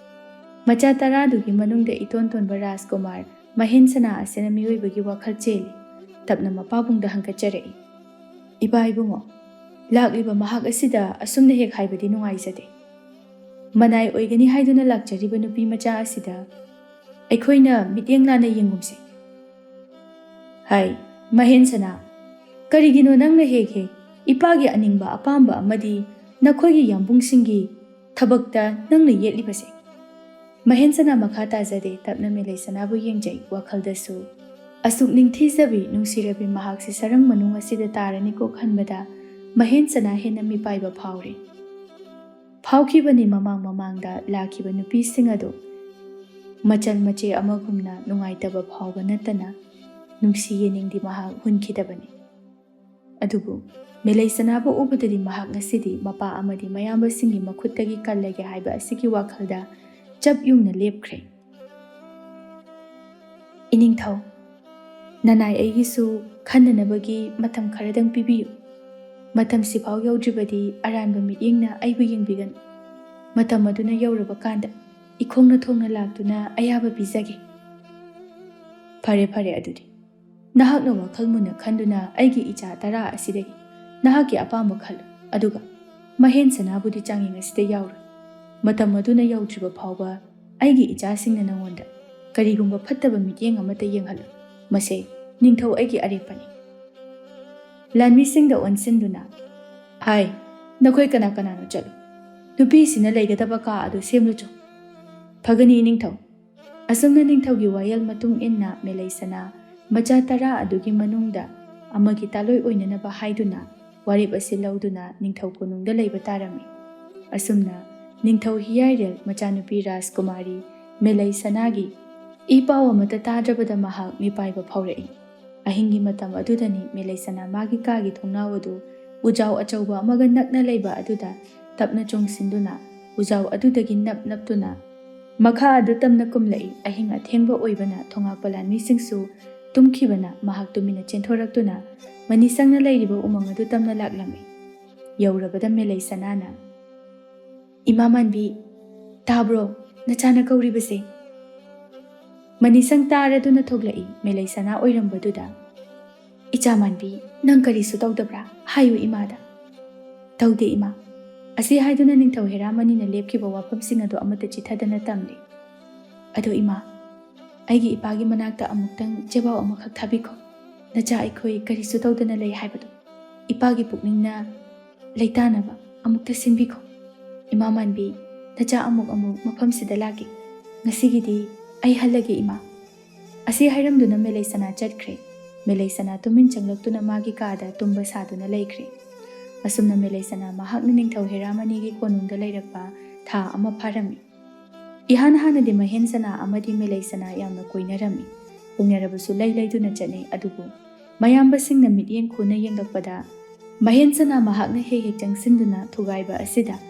ꯃꯆꯥ ꯇꯔꯥꯗꯨꯒꯤ ꯃꯅꯨꯡꯗ ꯏꯇꯣꯟ ꯇꯣꯟꯕ ꯔꯥꯖꯀꯨꯃꯥꯔ ꯃꯍꯦꯟꯁꯅꯥ ꯑꯁꯤꯅ ꯃꯤꯑꯣꯏꯕꯒꯤ ꯋꯥꯈꯜ ꯆꯦꯜꯂꯤ꯫ ꯇꯞꯅ ꯃꯄꯥꯕꯨꯡꯗ ꯍꯪꯒꯠꯆꯔꯛꯏ꯫ "ꯏꯄꯥ ꯏꯕꯨꯡꯉꯣ, ꯂꯥꯛꯂꯤꯕ ꯃꯍꯥꯛ ꯑꯁꯤꯗ ꯑꯁꯨꯝꯅ ꯍꯦꯛ ꯍꯥꯏꯕꯗꯤ ꯅꯨꯡꯉꯥꯏꯖꯗꯦ꯫ ꯃꯅꯥꯏ ꯑꯣꯏꯒꯅꯤ ꯍꯥꯏꯗꯨꯅ ꯂꯥꯛꯆꯔꯤꯕ ꯅꯨꯄꯤ ꯃꯆꯥ ꯑꯁꯤꯗ ꯑꯩꯈꯣꯏꯅ ꯃꯤꯠꯌꯦꯡ ꯂꯥꯟꯅ ꯌꯦꯡꯒꯨꯝꯁꯦ"꯫ "ꯍꯥꯏ, ꯃꯍꯦꯟꯁꯅꯥ, ꯀꯔꯤꯒꯤꯅꯣ ꯅꯪꯅ ꯍꯦꯛ ꯍꯦꯛ ꯏꯄꯥꯒꯤ ꯑꯅꯤꯡꯕ ꯑꯄꯥꯝꯕ ꯑꯃꯗꯤ ꯅꯈꯣꯏꯒꯤ ꯌꯥꯝꯕꯨꯡꯁꯤꯡꯒꯤ ꯊꯕꯛꯇ ꯅꯪꯅ ꯌꯦꯠꯂꯤꯕꯁꯦ?" ꯃꯍꯦꯟꯁꯅꯥ ꯃꯈꯥ ꯇꯥꯖꯗꯦ, ꯇꯞꯅ ꯃꯦꯂꯩꯁꯅꯥꯕꯨ ꯌꯦꯡꯖꯩ꯫ ꯋꯥꯈꯜꯗꯁꯨ, "ꯑꯁꯨꯛ ꯅꯤꯡꯊꯤꯖꯕꯤ, ꯅꯨꯡꯁꯤꯔꯕꯤ ꯃꯍꯥꯛꯁꯤ ꯁꯔꯪ ꯃꯅꯨꯡ ꯑꯁꯤꯗ ꯇꯥꯔꯅꯤꯀꯣ" ꯈꯟꯕꯗ ꯃꯍꯦꯟꯁꯅꯥ ꯍꯦꯟꯅ ꯃꯤꯄꯥꯏꯕ ꯐꯥꯎꯔꯦ꯫ ꯐꯥꯎꯈꯤꯕꯅꯤ ꯃꯃꯥꯡ ꯃꯃꯥꯡꯗ ꯂꯥꯛꯈꯤꯕ ꯅꯨꯄꯤꯁꯤꯡ ꯑꯗꯨ꯫ ꯃꯆꯜ ꯃꯆꯦ ꯑꯃꯒꯨꯝꯅ ꯅꯨꯡꯉꯥꯏꯇꯕ ꯐꯥꯎꯕ ꯅꯠꯇꯅ ꯅꯨꯡꯁꯤ ꯌꯦꯅꯤꯡꯗꯤ ꯃꯍꯥꯛ ꯍꯨꯟꯈꯤꯗꯕꯅꯤ꯫ ꯑꯗꯨꯕꯨ ꯃꯦꯂꯩꯁꯅꯥꯕꯨ ꯎꯕꯗꯗꯤ ꯃꯍꯥꯛ ꯉꯁꯤꯗꯤ ꯃꯄꯥ ꯑꯃꯗꯤ ꯃꯌꯥꯝꯕꯁꯤꯡꯒꯤ ꯃꯈꯨꯠꯇꯒꯤ ꯀꯜꯂꯒꯦ ꯍꯥꯏꯕ ꯑꯁꯤꯒꯤ ꯋꯥꯈꯜꯗ ꯆꯞ ꯌꯨꯡꯅ ꯂꯦꯞꯈ꯭ꯔꯦ꯫ "ꯏꯅꯤꯡꯊꯧ, ꯅꯅꯥꯏ ꯑꯩꯒꯤꯁꯨ ꯈꯟꯅꯅꯕꯒꯤ ꯃꯇꯝ ꯈꯔꯗꯪ ꯄꯤꯕꯤꯌꯨ꯫ ꯃꯇꯝꯁꯤꯐꯥꯎ ꯌꯧꯗ꯭ꯔꯤꯕꯗꯤ ꯑꯔꯥꯟꯕ ꯃꯤꯠꯌꯦꯡꯅ ꯑꯩꯕꯨ ꯌꯦꯡꯕꯤꯒꯅꯨ꯫ ꯃꯇꯝ ꯑꯗꯨꯅ ꯌꯧꯔꯕ ꯀꯥꯟꯗ ꯏꯈꯣꯡꯅ ꯊꯣꯡꯅ ꯂꯥꯛꯇꯨꯅ ꯑꯌꯥꯕ ꯄꯤꯖꯒꯦ꯫" "ꯐꯔꯦ, ꯐꯔꯦ, ꯑꯗꯨꯗꯤ ꯅꯍꯥꯛꯅ ꯋꯥꯈꯜ ꯃꯨꯟꯅ ꯈꯟꯗꯨꯅ ꯑꯩꯒꯤ ꯏꯆꯥ ꯇꯔꯥ ꯑꯁꯤꯗꯒꯤ ꯅꯍꯥꯛꯀꯤ ꯑꯄꯥꯝꯕ ꯈꯜꯂꯨ, ꯑꯗꯨꯒ ꯃꯍꯦꯟ ꯁꯅꯥꯕꯨꯗꯤ ꯆꯥꯡꯌꯦꯡ ꯑꯁꯤꯗ ꯌꯥꯎꯔꯣꯏ꯫ ꯃꯇꯝ ꯑꯗꯨꯅ ꯌꯧꯗ꯭ꯔꯤꯕ ꯐꯥꯎꯕ ꯑꯩꯒꯤ ꯏꯆꯥꯁꯤꯡꯅ ꯅꯉꯣꯟꯗ ꯀꯔꯤꯒꯨꯝꯕ ꯐꯠꯇꯕ ꯃꯤꯠꯌꯦꯡ ꯑꯃꯠꯇ ꯌꯦꯡꯍꯜꯂꯣꯏ꯫ ꯃꯁꯦ ꯅꯤꯡꯊꯧ ꯑꯩꯒꯤ ꯑꯔꯦꯞꯄꯅꯤ꯫" ꯂꯥꯟꯃꯤꯁꯤꯡꯗ ꯑꯣꯟꯁꯤꯟꯗꯨꯅ, "ꯍꯥꯏ, ꯅꯈꯣꯏ ꯀꯅꯥ ꯀꯅꯥꯅꯣ ꯆꯠꯂꯨ꯫ ꯅꯨꯄꯤꯁꯤꯅ ꯂꯩꯒꯗꯕ ꯀꯥ ꯑꯗꯨ ꯁꯦꯝꯂꯨꯆꯣ꯫" "ꯐꯒꯅꯤ, ꯏꯅꯤꯡꯊꯧ꯫" ꯑꯁꯨꯝꯅ ꯅꯤꯡꯊꯧꯒꯤ ꯋꯥꯌꯦꯜ ꯃꯇꯨꯡ ꯏꯟꯅ ꯃꯦꯂꯩꯁꯅꯥ ꯃꯆꯥ ꯇꯔꯥ ꯑꯗꯨꯒꯤ ꯃꯅꯨꯡꯗ ꯑꯃꯒꯤ ꯇꯥꯂꯣꯏ ꯑꯣꯏꯅꯅꯕ ꯍꯥꯏꯗꯨꯅ ꯋꯥꯔꯦꯞ ꯑꯁꯤ ꯂꯧꯗꯨꯅ ꯅꯤꯡꯊꯧ ꯀꯣꯅꯨꯡꯗ ꯂꯩꯕ ꯇꯥꯔꯝꯃꯤ꯫ ꯑꯁꯨꯝꯅ ꯅꯤꯡꯊꯧ ꯍꯤꯌꯥꯏꯔꯦꯜ ꯃꯆꯥꯅꯨꯄꯤ ꯔꯥꯖꯀꯨꯃꯥꯔꯤ ꯃꯦꯂꯩꯁꯅꯥꯒꯤ ꯏ ꯄꯥꯎ ꯑꯃꯠꯇ ꯇꯥꯗ꯭ꯔꯕꯗ ꯃꯍꯥꯛ ꯃꯤꯄꯥꯏꯕ ꯐꯥꯎꯔꯛꯏ꯫ ꯑꯍꯤꯡꯒꯤ ꯃꯇꯝ ꯑꯗꯨꯗꯅꯤ ꯃꯦꯂꯩꯁꯅꯥ ꯃꯥꯒꯤ ꯀꯥꯒꯤ ꯊꯣꯡꯅꯥꯎ ꯑꯗꯨ ꯎꯖꯥꯎ ꯑꯆꯧꯕ ꯑꯃꯒ ꯅꯛꯅ ꯂꯩꯕ ꯑꯗꯨꯗ ꯇꯞꯅ ꯆꯣꯡꯁꯤꯟꯗꯨꯅ ꯎꯖꯥꯎ ꯑꯗꯨꯗꯒꯤ ꯅꯞ ꯅꯞꯇꯨꯅ ꯃꯈꯥ ꯑꯗꯨ ꯇꯝꯅ ꯀꯨꯝꯂꯛꯏ꯫ ꯑꯍꯤꯡ ꯑꯊꯦꯡꯕ ꯑꯣꯏꯕꯅ ꯊꯣꯉꯥꯛꯄ ꯂꯥꯟꯃꯤꯁꯤꯡꯁꯨ ꯇꯨꯝꯈꯤꯕꯅ ꯃꯍꯥꯛ ꯇꯨꯃꯤꯟꯅ ꯆꯦꯟꯊꯣꯔꯛꯇꯨꯅ ꯃꯅꯤꯁꯪꯅ ꯂꯩꯔꯤꯕ ꯎꯃꯪ ꯑꯗꯨ ꯇꯝꯅ ꯂꯥꯛꯂꯝꯃꯤ꯫ ꯌꯧꯔꯕꯗ ꯃꯦꯂꯩ ꯁꯅꯥꯅ, "ꯏꯃꯥ ꯃꯥꯟꯕꯤ, ꯇꯥꯕ꯭ꯔꯣ? ꯅꯆꯥꯅ ꯀꯧꯔꯤꯕꯁꯦ꯫" ꯃꯅꯤꯁꯪ ꯇꯥꯔꯗꯨꯅ ꯊꯣꯛꯂꯛꯏ꯫ ꯃꯦꯂꯩ ꯁꯅꯥ ꯑꯣꯏꯔꯝꯕꯗꯨꯗ, "ꯏꯆꯥ ꯃꯥꯟꯕꯤ, ꯅꯪ ꯀꯔꯤꯁꯨ ꯇꯧꯗꯕ꯭ꯔꯥ? ꯍꯥꯏꯌꯨ ꯏꯃꯥꯗ꯫" "ꯇꯧꯗꯦ ꯏꯃꯥ꯫" ꯑꯁꯤ ꯍꯥꯏꯗꯨꯅ ꯅꯤꯡꯊꯧ ꯍꯦꯔꯥꯃꯅꯤꯅ ꯂꯦꯞꯈꯤꯕ ꯋꯥꯐꯝꯁꯤꯡ ꯑꯗꯨ ꯑꯃꯠꯇ ꯆꯤꯊꯗꯅ ꯇꯝꯂꯤ꯫ "ꯑꯗꯣ ꯏꯃꯥ, ꯑꯩꯒꯤ ꯏꯄꯥꯒꯤ ꯃꯅꯥꯛꯇ ꯑꯃꯨꯛꯇꯪ ꯆꯦꯕꯥꯎ ꯑꯃꯈꯛ ꯊꯥꯕꯤꯈꯣ꯫ ꯅꯆꯥ ꯑꯩꯈꯣꯏ ꯀꯔꯤꯁꯨ ꯇꯧꯗꯅ ꯂꯩ ꯍꯥꯏꯕꯗꯣ ꯏꯄꯥꯒꯤ ꯄꯨꯛꯅꯤꯡꯅ ꯂꯩꯇꯥꯅꯕ ꯑꯃꯨꯛꯇ ꯁꯤꯟꯕꯤꯈꯣ꯫ ꯏꯃꯥ ꯃꯥꯟꯕꯤ, ꯅꯆꯥ ꯑꯃꯨꯛ ꯑꯃꯨꯛ ꯃꯐꯝꯁꯤꯗ ꯂꯥꯛꯀꯦ꯫ ꯉꯁꯤꯒꯤꯗꯤ ꯑꯩ ꯍꯜꯂꯒꯦ ꯏꯃꯥ꯫" ꯑꯁꯤ ꯍꯥꯏꯔꯝꯗꯨꯅ ꯃꯦꯂꯩ ꯁꯅꯥ ꯆꯠꯈ꯭ꯔꯦ꯫ ꯃꯦꯂꯩ ꯁꯅꯥ ꯇꯨꯃꯤꯟ ꯆꯪꯂꯛꯇꯨꯅ ꯃꯥꯒꯤ ꯀꯥꯗ ꯇꯨꯝꯕ ꯁꯥꯗꯨꯅ ꯂꯩꯈ꯭ꯔꯦ꯫ ꯑꯁꯨꯝꯅ ꯃꯦꯂꯩ ꯁꯅꯥ ꯃꯍꯥꯛꯅ ꯅꯤꯡꯊꯧ ꯍꯦꯔꯥꯃꯅꯤꯒꯤ ꯀꯣꯅꯨꯡꯗ ꯂꯩꯔꯛꯄ ꯊꯥ ꯑꯃ ꯐꯥꯔꯝꯃꯤ꯫ ꯏꯍꯥꯟ ꯍꯥꯟꯅꯗꯤ ꯃꯍꯦꯟ ꯁꯅꯥ ꯑꯃꯗꯤ ꯃꯦꯂꯩ ꯁꯅꯥ ꯌꯥꯝꯅ ꯀꯣꯏꯅꯔꯝꯃꯤ꯫ ꯀꯣꯏꯅꯔꯕꯁꯨ ꯂꯩ ꯂꯩꯗꯨꯅ ꯆꯠꯅꯩ꯫ ꯑꯗꯨꯕꯨ ꯃꯌꯥꯝꯕꯁꯤꯡꯅ ꯃꯤꯠꯌꯦꯡ ꯈꯨꯅ ꯌꯦꯡꯂꯛꯄꯗ, ꯃꯍꯦꯟꯁꯅꯥ ꯃꯍꯥꯛꯅ ꯍꯦꯛ ꯍꯦꯛ ꯆꯪꯁꯤꯟꯗꯨꯅ ꯊꯨꯒꯥꯏꯕ ꯑꯁꯤꯗ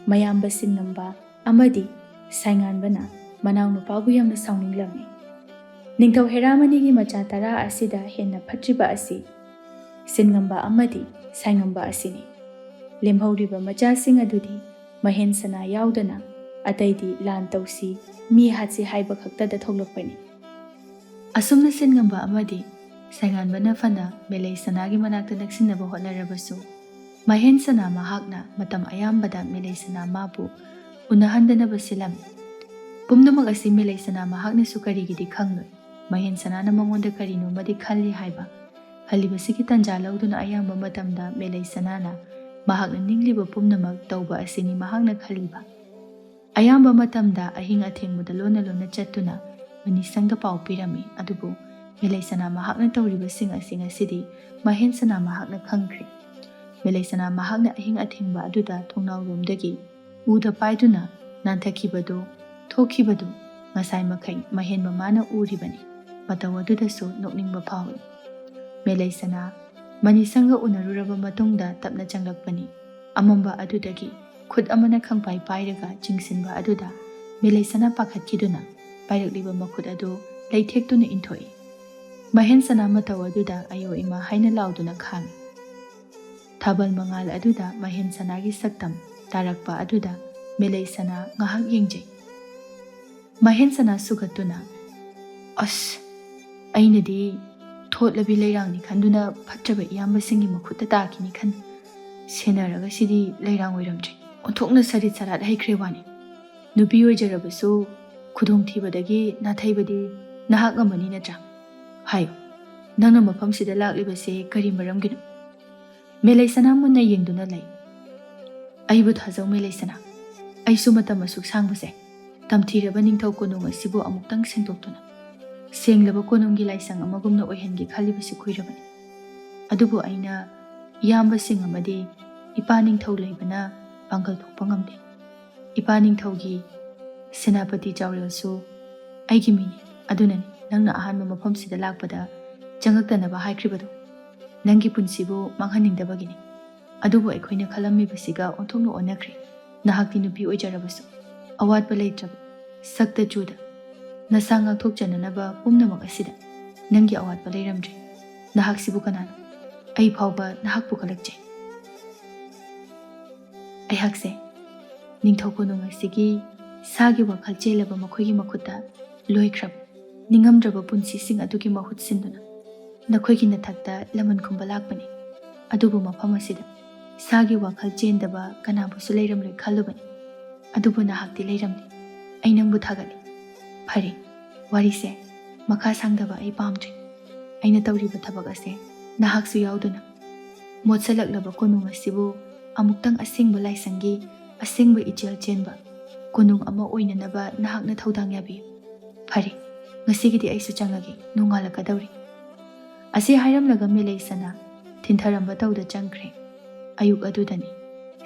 ꯃꯌꯥꯝꯕ ꯁꯤꯡꯉꯝꯕ ꯑꯃꯗꯤ ꯁꯥꯏꯉꯥꯟꯕꯅ ꯃꯅꯥꯎꯅꯨꯄꯥꯕꯨ ꯌꯥꯝꯅ ꯁꯥꯎꯅꯤꯡꯂꯝꯃꯤ꯫ ꯅꯤꯡꯊꯧ ꯍꯦꯔꯥꯃꯅꯤꯒꯤ ꯃꯆꯥ ꯇꯔꯥ ꯑꯁꯤꯗ ꯍꯦꯟꯅ ꯐꯠꯇ꯭ꯔꯤꯕ ꯑꯁꯤ ꯁꯤꯟꯉꯝꯕ ꯑꯃꯗꯤ ꯁꯥꯏꯉꯝꯕ ꯑꯁꯤꯅꯤ꯫ ꯂꯦꯝꯍꯧꯔꯤꯕ ꯃꯆꯥꯁꯤꯡ ꯑꯗꯨꯗꯤ ꯃꯍꯦꯟꯁꯅꯥ ꯌꯥꯎꯗꯅ ꯑꯇꯩꯗꯤ ꯂꯥꯟ ꯇꯧꯁꯤ, ꯃꯤ ꯍꯥꯠꯁꯤ ꯍꯥꯏꯕ ꯈꯛꯇꯗ ꯊꯣꯛꯂꯛꯄꯅꯤ꯫ ꯑꯁꯨꯝꯅ ꯁꯤꯟꯉꯝꯕ ꯑꯃꯗꯤ ꯁꯥꯏꯉꯥꯟꯕꯅ ꯐꯅ ꯃꯦꯂꯩꯁꯅꯥꯒꯤ ꯃꯅꯥꯛꯇ ꯅꯛꯁꯤꯟꯅꯕ ꯍꯣꯠꯅꯔꯕꯁꯨ, ꯃꯍꯦꯟꯁꯅꯥ ꯃꯍꯥꯛꯅ ꯃꯇꯝ ꯑꯌꯥꯝꯕꯗ ꯃꯦꯂꯩꯁꯅꯥ ꯃꯥꯕꯨ ꯎꯅꯍꯟꯗꯅꯕ ꯁꯤꯜꯂꯝꯃꯤ꯫ ꯄꯨꯝꯅꯃꯛ ꯑꯁꯤ ꯃꯦꯂꯩꯁꯅꯥ ꯃꯍꯥꯛꯅꯁꯨ ꯀꯔꯤꯒꯤꯗꯤ ꯈꯪꯂꯣꯏ꯫ ꯃꯍꯦꯟꯁꯅꯥꯅ ꯃꯉꯣꯟꯗ ꯀꯔꯤꯅꯣꯃꯗꯤ ꯈꯜꯂꯤ ꯍꯥꯏꯕ ꯍꯜꯂꯤꯕꯁꯤꯒꯤ ꯇꯟꯖꯥ ꯂꯧꯗꯨꯅ ꯑꯌꯥꯝꯕ ꯃꯇꯝꯗ ꯃꯦꯂꯩꯁꯅꯥꯅ ꯃꯍꯥꯛꯅ ꯅꯤꯡꯂꯤꯕ ꯄꯨꯝꯅꯃꯛ ꯇꯧꯕ ꯑꯁꯤꯅꯤ ꯃꯍꯥꯛꯅ ꯈꯜꯂꯤꯕ꯫ ꯑꯌꯥꯝꯕ ꯃꯇꯝꯗ ꯑꯍꯤꯡ ꯑꯊꯦꯡꯕꯗ ꯂꯣꯟꯅ ꯂꯣꯟꯅ ꯆꯠꯇꯨꯅ ꯃꯅꯤꯁꯪꯗ ꯄꯥꯎ ꯄꯤꯔꯝꯃꯤ꯫ ꯑꯗꯨꯕꯨ ꯃꯦꯂꯩꯁꯅꯥ ꯃꯍꯥꯛꯅ ꯇꯧꯔꯤꯕꯁꯤꯡ ꯑꯁꯤ ꯉꯁꯤꯗꯤ ꯃꯍꯦꯟꯁꯅꯥ ꯃꯍꯥꯛꯅ ꯈꯪꯈ꯭ꯔꯦ꯫ ꯃꯦꯂꯩꯁꯅꯥ ꯃꯍꯥꯛꯅ ꯑꯍꯤꯡ ꯑꯊꯦꯡꯕ ꯑꯗꯨꯗ ꯊꯣꯡꯅꯥꯎꯔꯣꯝꯗꯒꯤ ꯎꯗ ꯄꯥꯏꯗꯨꯅ ꯅꯥꯟꯊꯈꯤꯕꯗꯨ, ꯊꯣꯛꯈꯤꯕꯗꯨ ꯉꯁꯥꯏ ꯃꯈꯩ ꯃꯍꯦꯟ ꯃꯃꯥꯅ ꯎꯔꯤꯕꯅꯤ꯫ ꯃꯇꯧ ꯑꯗꯨꯗꯁꯨ ꯅꯣꯛꯅꯤꯡꯕ ꯐꯥꯎꯏ꯫ ꯃꯦꯂꯩꯁꯅꯥ ꯃꯅꯤꯁꯪꯒ ꯎꯅꯔꯨꯔꯕ ꯃꯇꯨꯡꯗ ꯇꯞꯅ ꯆꯪꯂꯛꯄꯅꯤ꯫ ꯑꯃꯝꯕ ꯑꯗꯨꯗꯒꯤ ꯈꯨꯠ ꯑꯃꯅ ꯈꯪꯄꯥꯏ ꯄꯥꯏꯔꯒ ꯆꯤꯡꯁꯤꯟꯕ ꯑꯗꯨꯗ ꯃꯦꯂꯩꯁꯅꯥ ꯄꯥꯈꯠꯈꯤꯗꯨꯅ ꯄꯥꯏꯔꯛꯂꯤꯕ ꯃꯈꯨꯠ ꯑꯗꯨ ꯂꯩꯊꯦꯛꯇꯨꯅ ꯏꯟꯊꯣꯛꯏ꯫ ꯃꯍꯦꯟꯁꯅꯥ ꯃꯇꯧ ꯑꯗꯨꯗ "ꯑꯌꯣ ꯏꯃꯥ" ꯍꯥꯏꯅ ꯂꯥꯎꯗꯨꯅ ꯈꯥꯡꯏ꯫ ꯊꯥꯕꯜ ꯃꯉꯥꯜ ꯑꯗꯨꯗ ꯃꯍꯦꯟꯁꯅꯥꯒꯤ ꯁꯛꯇꯝ ꯇꯥꯔꯛꯄ ꯑꯗꯨꯗ ꯃꯦꯂꯩꯁꯅꯥ ꯉꯥꯏꯍꯥꯛ ꯌꯦꯡꯖꯩ꯫ ꯃꯍꯦꯟꯁꯅꯥ ꯁꯨꯒꯠꯇꯨꯅ, "ꯑꯁ, ꯑꯩꯅꯗꯤ ꯊꯣꯠꯂꯕꯤ ꯂꯩꯔꯥꯡꯅꯤ ꯈꯟꯗꯨꯅ ꯐꯠꯇ꯭ꯔꯕ ꯏꯌꯥꯝꯕꯁꯤꯡꯒꯤ ꯃꯈꯨꯠꯇ ꯇꯥꯈꯤꯅꯤ ꯈꯟ, ꯁꯦꯟꯅꯔꯒ ꯁꯤꯗꯤ ꯂꯩꯔꯥꯡ ꯑꯣꯏꯔꯝꯗ꯭ꯔꯦ꯫ ꯑꯣꯟꯊꯣꯛꯅ ꯁꯔꯤꯠ ꯁꯔꯥꯠ ꯍꯩꯈ꯭ꯔꯦ ꯋꯥꯅꯤ꯫ ꯅꯨꯄꯤ ꯑꯣꯏꯖꯔꯕꯁꯨ ꯈꯨꯗꯣꯡꯊꯤꯕꯗꯒꯤ ꯅꯥꯊꯩꯕꯗꯤ ꯅꯍꯥꯛ ꯉꯝꯃꯅꯤ ꯅꯠꯇ꯭ꯔꯥ? ꯍꯥꯏꯌꯨ, ꯅꯪꯅ ꯃꯐꯝꯁꯤꯗ ꯂꯥꯛꯂꯤꯕꯁꯦ ꯀꯔꯤ ꯃꯔꯝꯒꯤꯅꯣ?" ꯃꯦꯂꯩꯁꯅꯥ ꯃꯨꯟꯅ ꯌꯦꯡꯗꯨꯅ ꯂꯩ꯫ "ꯑꯩꯕꯨ ꯊꯥꯖꯧ ꯃꯦꯂꯩꯁꯅꯥ, ꯑꯩꯁꯨ ꯃꯇꯝ ꯑꯁꯨꯛ ꯁꯥꯡꯕꯁꯦ ꯇꯝꯊꯤꯔꯕ ꯅꯤꯡꯊꯧ ꯀꯣꯅꯨꯡ ꯑꯁꯤꯕꯨ ꯑꯃꯨꯛꯇꯪ ꯁꯦꯡꯗꯣꯛꯇꯨꯅ ꯁꯦꯡꯂꯕ ꯀꯣꯅꯨꯡꯒꯤ ꯂꯥꯏꯁꯪ ꯑꯃꯒꯨꯝꯅ ꯑꯣꯏꯍꯟꯒꯦ ꯈꯜꯂꯤꯕꯁꯤ ꯀꯨꯏꯔꯕꯅꯤ꯫ ꯑꯗꯨꯕꯨ ꯑꯩꯅ ꯏꯌꯥꯝꯕꯁꯤꯡ ꯑꯃꯗꯤ ꯏꯄꯥ ꯅꯤꯡꯊꯧ ꯂꯩꯕꯅ ꯄꯥꯡꯒꯜ ꯊꯣꯛꯄ ꯉꯝꯗꯦ꯫ ꯏꯄꯥ ꯅꯤꯡꯊꯧꯒꯤ ꯁꯦꯅꯥꯄꯇꯤ ꯆꯥꯎꯔꯦꯜꯁꯨ ꯑꯩꯒꯤ ꯃꯤꯅꯤ꯫ ꯑꯗꯨꯅꯅꯤ ꯅꯪꯅ ꯑꯍꯥꯟꯕ ꯃꯐꯝꯁꯤꯗ ꯂꯥꯛꯄꯗ ꯆꯪꯉꯛꯇꯅꯕ ꯍꯥꯏꯈ꯭ꯔꯤꯕꯗꯣ ꯅꯪꯒꯤ ꯄꯨꯟꯁꯤꯕꯨ ꯃꯥꯡꯍꯟꯅꯤꯡꯗꯕꯒꯤꯅꯤ꯫ ꯑꯗꯨꯕꯨ ꯑꯩꯈꯣꯏꯅ ꯈꯜꯂꯝꯃꯤꯕꯁꯤꯒ ꯑꯣꯟꯊꯣꯛꯅ ꯑꯣꯟꯅꯈ꯭ꯔꯦ꯫ ꯅꯍꯥꯛꯇꯤ ꯅꯨꯄꯤ ꯑꯣꯏꯖꯔꯕꯁꯨ ꯑꯋꯥꯠꯄ ꯂꯩꯇ꯭ꯔꯕ, ꯁꯛꯇ ꯆꯨꯗ, ꯅꯁꯥ ꯉꯥꯛꯊꯣꯛꯆꯅꯅꯕ ꯄꯨꯝꯅꯃꯛ ꯑꯁꯤꯗ ꯅꯪꯒꯤ ꯑꯋꯥꯠꯄ ꯂꯩꯔꯝꯗ꯭ꯔꯦ꯫ ꯅꯍꯥꯛꯁꯤꯕꯨ ꯀꯅꯥꯅꯣ? ꯑꯩ ꯐꯥꯎꯕ ꯅꯍꯥꯛꯄꯨ ꯀꯂꯛꯆꯩ꯫ ꯑꯩꯍꯥꯛꯁꯦ ꯅꯤꯡꯊꯧ ꯀꯣꯅꯨꯡ ꯑꯁꯤꯒꯤ ꯁꯥꯒꯤ ꯋꯥꯈꯜ ꯆꯦꯜꯂꯕ ꯃꯈꯣꯏꯒꯤ ꯃꯈꯨꯠꯇ ꯂꯣꯏꯈ꯭ꯔꯕ ꯅꯤꯡꯉꯝꯗ꯭ꯔꯕ ꯄꯨꯟꯁꯤꯁꯤꯡ ꯑꯗꯨꯒꯤ ꯃꯍꯨꯠ ꯁꯤꯟꯗꯨꯅ ꯅꯈꯣꯏꯒꯤ ꯅꯊꯛꯇ ꯂꯃꯟ ꯈꯨꯝꯕ ꯂꯥꯛꯄꯅꯤ꯫ ꯑꯗꯨꯕꯨ ꯃꯐꯝ ꯑꯁꯤꯗ ꯁꯥꯒꯤ ꯋꯥꯈꯜ ꯆꯦꯟꯗꯕ ꯀꯅꯥꯕꯨꯁꯨ ꯂꯩꯔꯝꯂꯣꯏ ꯈꯜꯂꯨꯕꯅꯤ꯫ ꯑꯗꯨꯕꯨ ꯅꯍꯥꯛꯇꯤ ꯂꯩꯔꯝꯂꯦ꯫ ꯑꯩ ꯅꯪꯕꯨ ꯊꯥꯒꯠꯂꯤ꯫ ꯐꯔꯦ, ꯋꯥꯔꯤꯁꯦ ꯃꯈꯥ ꯁꯥꯡꯗꯕ ꯑꯩ ꯄꯥꯝꯗ꯭ꯔꯦ꯫ ꯑꯩꯅ ꯇꯧꯔꯤꯕ ꯊꯕꯛ ꯑꯁꯦ ꯅꯍꯥꯛꯁꯨ ꯌꯥꯎꯗꯨꯅ ꯃꯣꯠꯁꯜꯂꯛꯂꯕ ꯀꯣꯅꯨꯡ ꯑꯁꯤꯕꯨ ꯑꯃꯨꯛꯇꯪ ꯑꯁꯦꯡꯕ ꯂꯥꯏꯁꯪꯒꯤ ꯑꯁꯦꯡꯕ ꯏꯆꯦꯜ ꯆꯦꯟꯕ ꯀꯣꯅꯨꯡ ꯑꯃ ꯑꯣꯏꯅꯅꯕ ꯅꯍꯥꯛꯅ ꯊꯧꯗꯥꯡ ꯌꯥꯕꯤꯌꯨ꯫ ꯐꯔꯦ, ꯉꯁꯤꯒꯤꯗꯤ ꯑꯩꯁꯨ ꯆꯪꯉꯒꯦ, ꯅꯣꯡꯉꯥꯜꯂꯛꯀꯗꯧꯔꯤ꯫ ꯑꯁꯤ ꯍꯥꯏꯔꯝꯂꯒ ꯃꯦꯂꯩ ꯁꯅꯥ ꯊꯤꯟꯊꯔꯝꯕ ꯇꯧꯗ ꯆꯪꯈ꯭ꯔꯦ꯫ ꯑꯌꯨꯛ ꯑꯗꯨꯗꯅꯤ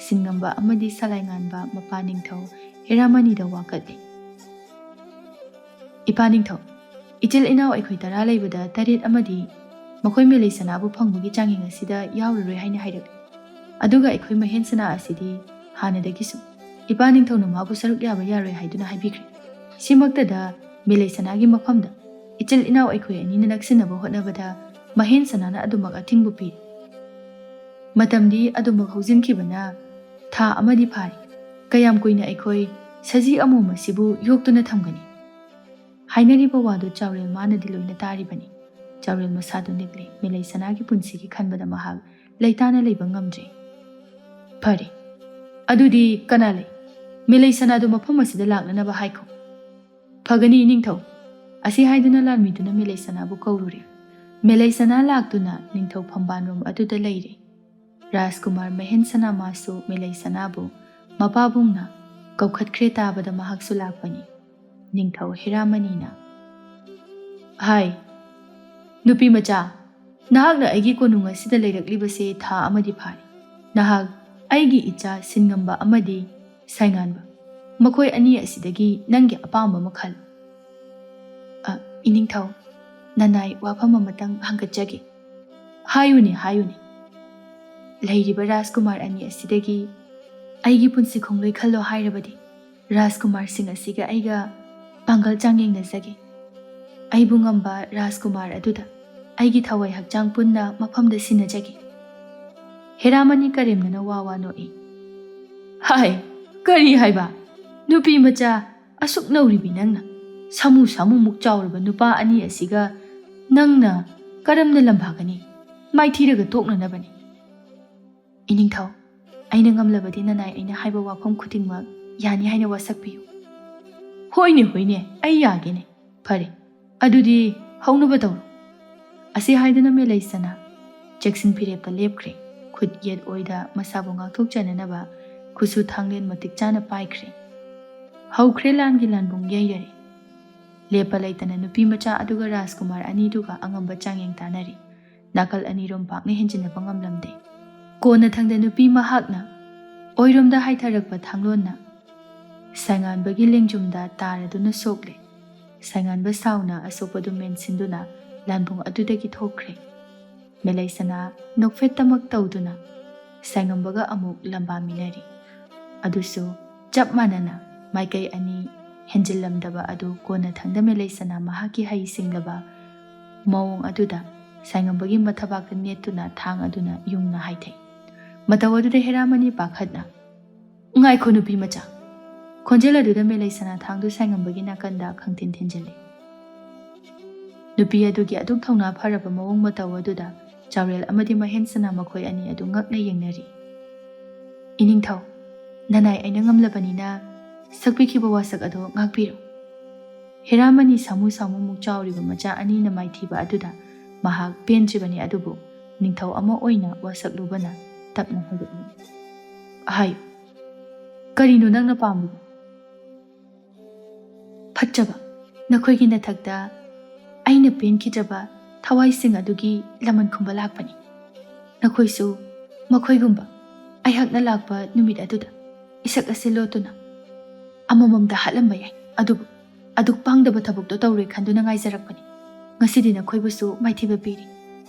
ꯁꯤꯟꯉꯝꯕ ꯑꯃꯗꯤ ꯁꯂꯥꯏꯉꯥꯟꯕ ꯃꯄꯥ ꯅꯤꯡꯊꯧ ꯍꯦꯔꯥꯃꯅꯤꯗ ꯋꯥꯀꯠꯂꯤ꯫ ꯏꯄꯥ ꯅꯤꯡꯊꯧ, ꯏꯆꯤꯜ ꯏꯅꯥꯎ ꯑꯩꯈꯣꯏ ꯇꯔꯥ ꯂꯩꯕꯗ ꯇꯔꯦꯠ ꯑꯃꯗꯤ ꯃꯈꯣꯏ ꯃꯦꯂꯩ ꯁꯅꯥꯕꯨ ꯐꯪꯕꯒꯤ ꯆꯥꯡꯌꯦꯡ ꯑꯁꯤꯗ ꯌꯥꯎꯔꯔꯣꯏ ꯍꯥꯏꯅ ꯍꯥꯏꯔꯛꯂꯤ꯫ ꯑꯗꯨꯒ ꯑꯩꯈꯣꯏ ꯃꯍꯦꯟ ꯁꯅꯥ ꯑꯁꯤꯗꯤ ꯍꯥꯟꯅꯗꯒꯤꯁꯨ ꯏꯄꯥ ꯅꯤꯡꯊꯧꯅ ꯃꯥꯕꯨ ꯁꯔꯨꯛ ꯌꯥꯕ ꯌꯥꯔꯣꯏ ꯍꯥꯏꯗꯨꯅ ꯍꯥꯏꯕꯤꯈ꯭ꯔꯦ꯫ ꯁꯤꯃꯛꯇꯗ ꯃꯦꯂꯩ ꯁꯅꯥꯒꯤ ꯃꯐꯝꯗ ꯏꯆꯤꯜ ꯏꯅꯥꯎ ꯑꯩꯈꯣꯏ ꯑꯅꯤꯅ ꯅꯛꯁꯤꯟꯅꯕ ꯍꯣꯠꯅꯕꯗ ꯃꯍꯦꯟ ꯁꯅꯥꯅ ꯑꯗꯨꯃꯛ ꯑꯊꯤꯡꯕ ꯄꯤꯔꯤ꯫ ꯃꯇꯝꯗꯤ ꯑꯗꯨꯃꯛ ꯍꯧꯖꯤꯟꯈꯤꯕꯅ ꯊꯥ ꯑꯃꯗꯤ ꯐꯥꯔꯦ꯫ ꯀꯌꯥꯝ ꯀꯨꯏꯅ ꯑꯩꯈꯣꯏ ꯁꯖꯤ ꯑꯃꯣꯝ ꯑꯁꯤꯕꯨ ꯌꯣꯛꯇꯨꯅ ꯊꯝꯒꯅꯤ? ꯍꯥꯏꯅꯔꯤꯕ ꯋꯥꯗꯨ ꯆꯥꯎꯔꯦꯜ ꯃꯥꯅꯗꯤ ꯂꯣꯏꯅ ꯇꯥꯔꯤꯕꯅꯤ꯫ ꯆꯥꯎꯔꯦꯜ ꯃꯁꯥꯗꯨ ꯅꯤꯛꯂꯦ꯫ ꯃꯦꯂꯩ ꯁꯅꯥꯒꯤ ꯄꯨꯟꯁꯤꯒꯤ ꯈꯟꯕꯗ ꯃꯍꯥꯛ ꯂꯩꯇꯥꯅ ꯂꯩꯕ ꯉꯝꯗ꯭ꯔꯦ꯫ ꯐꯔꯦ, ꯑꯗꯨꯗꯤ ꯀꯅꯥ ꯂꯩ? ꯃꯦꯂꯩ ꯁꯅꯥꯗꯨ ꯃꯐꯝ ꯑꯁꯤꯗ ꯂꯥꯛꯅꯅꯕ ꯍꯥꯏꯈꯣ꯫ ꯐꯒꯅꯤ ꯏꯅꯤꯡꯊꯧ꯫ ꯑꯁꯤ ꯍꯥꯏꯗꯨꯅ ꯂꯥꯟꯃꯤꯗꯨꯅ ꯃꯦꯂꯩ ꯁꯅꯥꯕꯨ ꯀꯧꯔꯨꯔꯦ꯫ ꯃꯦꯂꯩ ꯁꯅꯥ ꯂꯥꯛꯇꯨꯅ ꯅꯤꯡꯊꯧ ꯐꯝꯕꯥꯜꯔꯣꯝ ꯑꯗꯨꯗ ꯂꯩꯔꯦ꯫ ꯔꯥꯖꯀꯨꯃꯥꯔ ꯃꯍꯦꯟ ꯁꯅꯥ ꯃꯥꯁꯨ ꯃꯦꯂꯩ ꯁꯅꯥꯕꯨ ꯃꯄꯥꯕꯨꯡꯅ ꯀꯧꯈꯠꯈ꯭ꯔꯦ ꯇꯥꯕꯗ ꯃꯍꯥꯛꯁꯨ ꯂꯥꯛꯄꯅꯤ꯫ ꯅꯤꯡꯊꯧ ꯍꯤꯔꯥꯃꯅꯤꯅ, "ꯍꯥꯏ, ꯅꯨꯄꯤ ꯃꯆꯥ, ꯅꯍꯥꯛꯅ ꯑꯩꯒꯤ ꯀꯣꯅꯨꯡ ꯑꯁꯤꯗ ꯂꯩꯔꯛꯂꯤꯕꯁꯦ ꯊꯥ ꯑꯃꯗꯤ ꯐꯥꯔꯦ꯫ ꯅꯍꯥꯛ ꯑꯩꯒꯤ ꯏꯆꯥ ꯁꯤꯟꯉꯝꯕ ꯑꯃꯗꯤ ꯁꯥꯏꯉꯥꯟꯕ, ꯃꯈꯣꯏ ꯑꯅꯤ ꯑꯁꯤꯗꯒꯤ ꯅꯪꯒꯤ ꯑꯄꯥꯝꯕ ꯑꯃ ꯈꯜꯂꯨ꯫" "ꯑ, ꯏꯅꯤꯡꯊꯧ, ꯅꯅꯥꯏ ꯋꯥꯐꯝ ꯑꯃꯇꯪ ꯍꯪꯒꯠꯆꯒꯦ꯫ ꯍꯥꯏꯌꯨꯅꯦ, ꯍꯥꯏꯌꯨꯅꯦ꯫ ꯂꯩꯔꯤꯕ ꯔꯥꯖꯀꯨꯃꯥꯔ ꯑꯅꯤ ꯑꯁꯤꯗꯒꯤ ꯑꯩꯒꯤ ꯄꯨꯟꯁꯤ ꯈꯣꯡꯂꯣꯏ ꯈꯜꯂꯣ ꯍꯥꯏꯔꯕꯗꯤ, ꯔꯥꯖꯀꯨꯃꯥꯔꯁꯤꯡ ꯑꯁꯤꯒ ꯑꯩꯒ ꯄꯥꯡꯒꯜ ꯆꯥꯡꯌꯦꯡꯅꯖꯒꯦ꯫ ꯑꯩꯕꯨ ꯉꯝꯕ ꯔꯥꯖꯀꯨꯃꯥꯔ ꯑꯗꯨꯗ ꯑꯩꯒꯤ ꯊꯋꯥꯏ ꯍꯛꯆꯥꯡ ꯄꯨꯟꯅ ꯃꯐꯝꯗ ꯁꯤꯟꯅꯖꯒꯦ꯫ ꯍꯦꯔꯥꯃꯅꯤ ꯀꯔꯦꯝꯅꯅ ꯋꯥ ꯋꯥ ꯅꯣꯛꯏ꯫ ꯍꯥꯏ, ꯀꯔꯤ ꯍꯥꯏꯕ? ꯅꯨꯄꯤ ꯃꯆꯥ, ꯑꯁꯨꯛ ꯅꯧꯔꯤꯕꯤ ꯅꯪꯅ, ꯁꯥꯃꯨ ꯁꯥꯃꯨꯃꯨꯛ ꯆꯥꯎꯔꯕ ꯅꯨꯄꯥ ꯑꯅꯤ ꯑꯁꯤꯒ ꯅꯪꯅ ꯀꯔꯝꯅ ꯂꯝꯕꯥꯒꯅꯤ? ꯃꯥꯏꯊꯤꯔꯒ ꯇꯣꯛꯅꯅꯕꯅꯤ꯫ ꯏꯅꯤꯡꯊꯧ, ꯑꯩꯅ ꯉꯝꯂꯕꯗꯤ ꯅꯅꯥꯏ ꯑꯩꯅ ꯍꯥꯏꯕ ꯋꯥꯐꯝ ꯈꯨꯗꯤꯡꯃꯛ ꯌꯥꯅꯤ ꯍꯥꯏꯅ ꯋꯥꯁꯛꯄꯤꯌꯨ꯫ ꯍꯣꯏꯅꯦ, ꯍꯣꯏꯅꯦ, ꯑꯩ ꯌꯥꯒꯦꯅꯦ꯫ ꯐꯔꯦ, ꯑꯗꯨꯗꯤ ꯍꯧꯅꯕ ꯇꯧꯔꯣ꯫ ꯑꯁꯤ ꯍꯥꯏꯗꯨꯅ ꯃꯦꯂꯩꯁꯅꯥ ꯆꯦꯛꯁꯤꯟ ꯐꯤꯔꯦꯞꯇ ꯂꯦꯞꯈ꯭ꯔꯦ꯫ ꯈꯨꯠ ꯌꯦꯠ ꯑꯣꯏꯗ ꯃꯁꯥꯕꯨ ꯉꯥꯛꯊꯣꯛꯆꯅꯅꯕ ꯈꯨꯠꯁꯨ ꯊꯥꯡꯂꯦꯟ ꯃꯇꯤꯛ ꯆꯥꯅ ꯄꯥꯏꯈ꯭ꯔꯦ꯫ ꯍꯧꯈ꯭ꯔꯦ ꯂꯥꯟꯒꯤ ꯂꯥꯟꯕꯨꯡ ꯌꯩꯔꯔꯦ꯫ ꯂꯦꯞꯄ ꯂꯩꯇꯅ ꯅꯨꯄꯤ ꯃꯆꯥ ꯑꯗꯨꯒ ꯔꯥꯖꯀꯨꯃꯥꯔ ꯑꯅꯤꯗꯨꯒ ꯑꯉꯝꯕ ꯆꯥꯡꯌꯦꯡ ꯇꯥꯟꯅꯔꯤ꯫ ꯅꯥꯀꯜ ꯑꯅꯤꯔꯣꯝ ꯄꯥꯛꯅ ꯍꯦꯟꯖꯤꯟꯅꯕ ꯉꯝꯂꯝꯗꯦ꯫ ꯀꯣꯟꯅꯊꯪꯗ ꯅꯨꯄꯤ ꯃꯍꯥꯛꯅ ꯑꯣꯏꯔꯣꯝꯗ ꯍꯥꯏꯊꯔꯛꯄ ꯊꯥꯡꯂꯣꯟꯅ ꯁꯥꯏꯉꯥꯟꯕꯒꯤ ꯂꯦꯡꯖꯨꯝꯗ ꯇꯥꯔꯗꯨꯅ ꯁꯣꯛꯂꯦ꯫ ꯁꯥꯏꯉꯥꯟꯕ ꯁꯥꯎꯅ ꯑꯁꯣꯛꯄꯗꯨ ꯃꯦꯟꯁꯤꯟꯗꯨꯅ ꯂꯥꯟꯕꯨꯡ ꯑꯗꯨꯗꯒꯤ ꯊꯣꯛꯈ꯭ꯔꯦ꯫ ꯃꯦꯂꯩꯁꯅꯥ ꯅꯣꯛꯐꯦꯠꯇꯃꯛ ꯇꯧꯗꯨꯅ ꯁꯥꯏꯉꯝꯕꯒ ꯑꯃꯨꯛ ꯂꯝꯕꯥꯃꯤꯟꯅꯔꯤ꯫ ꯑꯗꯨꯁꯨ ꯆꯞ ꯃꯥꯟꯅꯅ ꯃꯥꯏꯀꯩ ꯑꯅꯤ ꯍꯦꯟꯖꯤꯜꯂꯝꯗꯕ ꯑꯗꯨ ꯀꯣꯟꯅꯊꯪꯗ ꯃꯦꯂꯩꯁꯅꯥ ꯃꯍꯥꯛꯀꯤ ꯍꯩ ꯁꯤꯡꯂꯕ ꯃꯑꯣꯡ ꯑꯗꯨꯗ ꯁꯥꯏꯉꯝꯕꯒꯤ ꯃꯊꯕꯥꯛꯇ ꯅꯦꯠꯇꯨꯅ ꯊꯥꯡ ꯑꯗꯨꯅ ꯌꯨꯡꯅ ꯍꯥꯏꯊꯩ꯫ ꯃꯇꯧ ꯑꯗꯨꯗ ꯍꯦꯔꯥꯃꯅꯤ ꯄꯥꯈꯠꯅ, "ꯉꯥꯏꯈꯣ ꯅꯨꯄꯤ ꯃꯆꯥ!" ꯈꯣꯟꯖꯦꯜ ꯑꯗꯨꯗ ꯃꯦꯂꯩꯁꯅꯥ ꯊꯥꯡꯗꯨ ꯁꯥꯏꯉꯝꯕꯒꯤ ꯅꯥꯀꯟꯗ ꯈꯪꯊꯤꯟ ꯊꯤꯟꯖꯤꯜꯂꯤ꯫ ꯅꯨꯄꯤ ꯑꯗꯨꯒꯤ ꯑꯗꯨꯛ ꯊꯧꯅꯥ ꯐꯔꯕ ꯃꯑꯣꯡ ꯃꯇꯧ ꯑꯗꯨꯗ ꯆꯥꯎꯔꯦꯜ ꯑꯃꯗꯤ ꯃꯍꯦꯟꯁꯅꯥ ꯃꯈꯣꯏ ꯑꯅꯤ ꯑꯗꯨ ꯉꯛꯅ ꯌꯦꯡꯅꯔꯤ꯫ "ꯏꯅꯤꯡꯊꯧ, ꯅꯅꯥꯏ ꯑꯩꯅ ꯉꯝꯂꯕꯅꯤꯅ ꯁꯛꯄꯤꯈꯤꯕ ꯋꯥꯁꯛ ꯑꯗꯨ ꯉꯥꯛꯄꯤꯔꯣ꯫" ꯍꯦꯔꯥꯃꯅꯤ ꯁꯥꯃꯨ ꯁꯥꯃꯨꯃꯨꯛ ꯆꯥꯎꯔꯤꯕ ꯃꯆꯥ ꯑꯅꯤꯅ ꯃꯥꯏꯊꯤꯕ ꯑꯗꯨꯗ ꯃꯍꯥꯛ ꯄꯦꯟꯗ꯭ꯔꯤꯕꯅꯤ, ꯑꯗꯨꯕꯨ ꯅꯤꯡꯊꯧ ꯑꯃ ꯑꯣꯏꯅ ꯋꯥꯁꯛꯂꯨꯕꯅ ꯇꯞꯅ ꯍꯥꯏꯔꯛꯏ, "ꯍꯥꯏꯌꯨ, ꯀꯔꯤꯅꯣ ꯅꯪꯅ ꯄꯥꯝꯂꯤꯕ?" "ꯐꯠꯇ꯭ꯔꯕ, ꯅꯈꯣꯏꯒꯤ ꯅꯊꯛꯇ ꯑꯩꯅ ꯄꯦꯟꯈꯤꯗ꯭ꯔꯕ ꯊꯋꯥꯏꯁꯤꯡ ꯑꯗꯨꯒꯤ ꯂꯃꯟ ꯈꯨꯝꯕ ꯂꯥꯛꯄꯅꯤ꯫ ꯅꯈꯣꯏꯁꯨ ꯃꯈꯣꯏꯒꯨꯝꯕ ꯑꯩꯍꯥꯛꯅ ꯂꯥꯛꯄ ꯅꯨꯃꯤꯠ ꯑꯗꯨꯗ ꯏꯁꯛ ꯑꯁꯤ ꯂꯣꯠꯇꯨꯅ ꯑꯃꯃꯝꯗ ꯍꯥꯠꯂꯝꯕ ꯌꯥꯏ, ꯑꯗꯨꯕꯨ ꯑꯗꯨꯛ ꯄꯥꯡꯗꯕ ꯊꯕꯛꯇꯣ ꯇꯧꯔꯣꯏ ꯈꯟꯗꯨꯅ ꯉꯥꯏꯖꯔꯛꯄꯅꯤ꯫" ꯉꯁꯤꯗꯤ ꯅꯈꯣꯏꯕꯨꯁꯨ ꯃꯥꯏꯊꯤꯕ ꯄꯤꯔꯤ꯫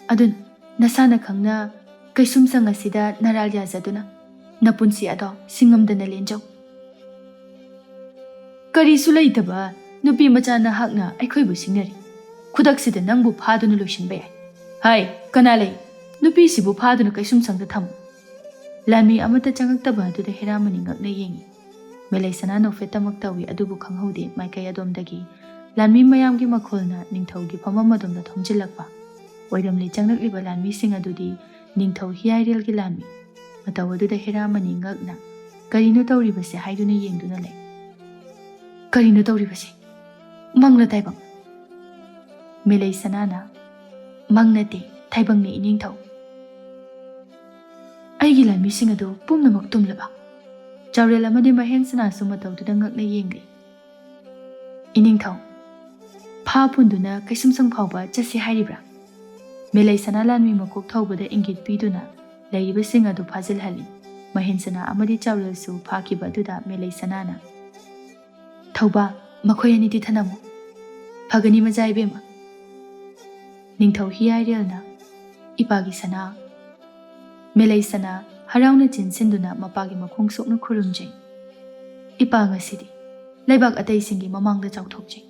ꯑꯗꯨꯅ ꯅꯁꯥꯅ ꯈꯪꯅ ꯀꯩꯁꯨꯝꯁꯪ ꯑꯁꯤꯗ ꯅꯔꯥꯜ ꯌꯥꯖꯗꯨꯅ ꯅꯄꯨꯟꯁꯤ ꯑꯗꯣ ꯁꯤꯡꯉꯝꯗꯅ ꯂꯦꯟꯖꯧ꯫ ꯀꯔꯤꯁꯨ ꯂꯩꯇꯕ ꯅꯨꯄꯤ ꯃꯆꯥ ꯅꯍꯥꯛꯅ ꯑꯩꯈꯣꯏꯕꯨ ꯁꯤꯡꯅꯔꯤ꯫ ꯈꯨꯗꯛꯁꯤꯗ ꯅꯪꯕꯨ ꯐꯥꯗꯨꯅ ꯂꯣꯏꯁꯤꯟꯕ ꯌꯥꯏ꯫ ꯍꯥꯏ, ꯀꯅꯥ ꯂꯩ? ꯅꯨꯄꯤꯁꯤꯕꯨ ꯐꯥꯗꯨꯅ ꯀꯩꯁꯨꯝꯁꯪꯗ ꯊꯝꯃꯨ꯫ ꯂꯥꯟꯃꯤ ꯑꯃꯠꯇ ꯆꯪꯉꯛꯇꯕ ꯑꯗꯨꯗ ꯍꯦꯔꯥꯃꯅꯤ ꯉꯛꯅ ꯌꯦꯡꯉꯤ꯫ ꯃꯦꯂꯩꯁꯅꯥ ꯅꯣꯛꯐꯦꯠꯇꯃꯛ ꯇꯧꯏ, ꯑꯗꯨꯕꯨ ꯈꯪꯍꯧꯗꯦ ꯃꯥꯏꯀꯩ ꯑꯗꯣꯝꯗꯒꯤ ꯂꯥꯟꯃꯤ ꯃꯌꯥꯝꯒꯤ ꯃꯈꯣꯜꯅ ꯅꯤꯡꯊꯧꯒꯤ ꯐꯝꯐꯝ ꯑꯗꯣꯝꯗ ꯊꯣꯝꯖꯤꯜꯂꯛꯄ꯫ ꯑꯣꯏꯔꯝꯂꯦ, ꯆꯪꯂꯛꯂꯤꯕ ꯂꯥꯟꯃꯤꯁꯤꯡ ꯑꯗꯨꯗꯤ ꯅꯤꯡꯊꯧ ꯍꯤꯌꯥꯏꯔꯦꯜꯒꯤ ꯂꯥꯟꯃꯤ꯫ ꯃꯇꯧ ꯑꯗꯨꯗ ꯍꯦꯔꯥꯃꯅꯤ ꯉꯛꯅ "ꯀꯔꯤꯅꯣ ꯇꯧꯔꯤꯕꯁꯦ?" ꯍꯥꯏꯗꯨꯅ ꯌꯦꯡꯗꯨꯅ ꯂꯩ꯫ "ꯀꯔꯤꯅꯣ ꯇꯧꯔꯤꯕꯁꯦ? ꯃꯪꯂ ꯇꯥꯏꯕꯪ?" ꯃꯦꯂꯩ ꯁꯅꯥꯅ, "ꯃꯪ ꯅꯠꯇꯦ, ꯇꯥꯏꯕꯪꯅꯤ ꯏꯅꯤꯡꯊꯧ꯫ ꯑꯩꯒꯤ ꯂꯥꯟꯃꯤꯁꯤꯡ ꯑꯗꯨ ꯄꯨꯝꯅꯃꯛ ꯇꯨꯝꯂꯕ?" ꯆꯥꯎꯔꯦꯜ ꯑꯃꯗꯤ ꯃꯍꯦꯟ ꯁꯅꯥꯁꯨ ꯃꯇꯧꯗꯨꯗ ꯉꯛꯅ ꯌꯦꯡꯂꯤ꯫ "ꯏꯅꯤꯡꯊꯧ, ꯐꯥ ꯄꯨꯟꯗꯨꯅ ꯀꯩꯁꯨꯝꯁꯪ ꯐꯥꯎꯕ ꯆꯠꯁꯤ ꯍꯥꯏꯔꯤꯕ꯭ꯔꯥ?" ꯃꯦꯂꯩ ꯁꯅꯥ ꯂꯥꯟꯃꯤ ꯃꯀꯣꯛ ꯊꯧꯕꯗ ꯏꯪꯒꯤꯠ ꯄꯤꯗꯨꯅ ꯂꯩꯔꯤꯕꯁꯤꯡ ꯑꯗꯨ ꯐꯥꯖꯤꯜꯍꯜꯂꯤ꯫ ꯃꯍꯦꯟ ꯁꯅꯥ ꯑꯃꯗꯤ ꯆꯥꯎꯔꯦꯜꯁꯨ ꯐꯥꯈꯤꯕ ꯑꯗꯨꯗ ꯃꯦꯂꯩ ꯁꯅꯥꯅ, "ꯊꯧꯕ, ꯃꯈꯣꯏ ꯑꯅꯤꯗꯤ ꯊꯅꯝꯃꯨ꯫ ꯐꯒꯅꯤ ꯃꯖꯥ ꯏꯕꯦꯝꯃ꯫" ꯅꯤꯡꯊꯧ ꯍꯤꯌꯥꯏꯔꯦꯜꯅ, "ꯏꯄꯥꯒꯤ ꯁꯅꯥ꯫" ꯃꯦꯂꯩ ꯁꯅꯥ ꯍꯔꯥꯎꯅ ꯆꯤꯟꯁꯤꯟꯗꯨꯅ ꯃꯄꯥꯒꯤ ꯃꯈꯣꯡ ꯁꯣꯛꯅ ꯈꯨꯔꯨꯝꯖꯩ꯫ "ꯏꯄꯥ ꯉꯁꯤꯗꯤ ꯂꯩꯕꯥꯛ ꯑꯇꯩꯁꯤꯡꯒꯤ ꯃꯃꯥꯡꯗ ꯆꯥꯎꯊꯣꯛꯆꯩ꯫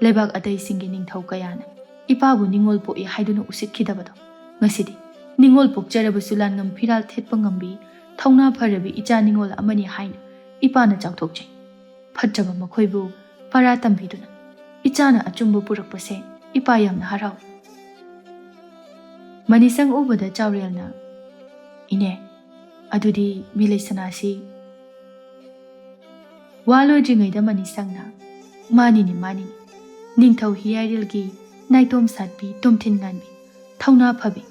ꯂꯩꯕꯥꯛ ꯑꯇꯩꯁꯤꯡꯒꯤ ꯅꯤꯡꯊꯧ ꯀꯌꯥꯅ ꯏꯄꯥꯕꯨ ꯅꯤꯡꯉꯣꯜ ꯄꯣꯛꯏ ꯍꯥꯏꯗꯨꯅ ꯎꯁꯤꯠꯈꯤꯗꯕꯗꯣ, ꯉꯁꯤꯗꯤ ꯅꯤꯡꯉꯣꯜ ꯄꯣꯛꯆꯔꯕꯁꯨ ꯂꯥꯟꯉꯝ ꯐꯤꯔꯥꯜ ꯊꯦꯠꯄ ꯉꯝꯕꯤ ꯊꯧꯅꯥ ꯐꯔꯕꯤ ꯏꯆꯥ ꯅꯤꯡꯉꯣꯜ ꯑꯃꯅꯤ ꯍꯥꯏꯅ ꯏꯄꯥꯅ ꯆꯥꯎꯊꯣꯛꯆꯩ꯫ ꯐꯠꯇ꯭ꯔꯕ ꯃꯈꯣꯏꯕꯨ ꯄꯔꯥ ꯇꯝꯕꯤꯗꯨꯅ ꯏꯆꯥꯅ ꯑꯆꯨꯝꯕ ꯄꯨꯔꯛꯄꯁꯦ ꯏꯄꯥ ꯌꯥꯝꯅ ꯍꯔꯥꯎꯏ꯫" ꯃꯅꯤꯁꯪ ꯎꯕꯗ ꯆꯥꯎꯔꯦꯜꯅ, "ꯏꯅꯦ, ꯑꯗꯨꯗꯤ ꯃꯦꯂꯩ ꯁꯅꯥꯁꯤ?" ꯋꯥ ꯂꯣꯏꯗ꯭ꯔꯤꯉꯩꯗ ꯃꯅꯤꯁꯪꯅ, "ꯃꯥꯅꯤꯅꯦ, ꯃꯥꯅꯤꯅꯦ, ꯅꯤꯡꯊꯧ ꯍꯤꯌꯥꯏꯔꯦꯜꯒꯤ ꯅꯥꯏꯇꯣꯝ ꯁꯥꯠꯄꯤ, ꯇꯣꯝꯊꯤꯟ ꯉꯥꯟꯕꯤ, ꯊꯧꯅꯥ ꯐꯕꯤ,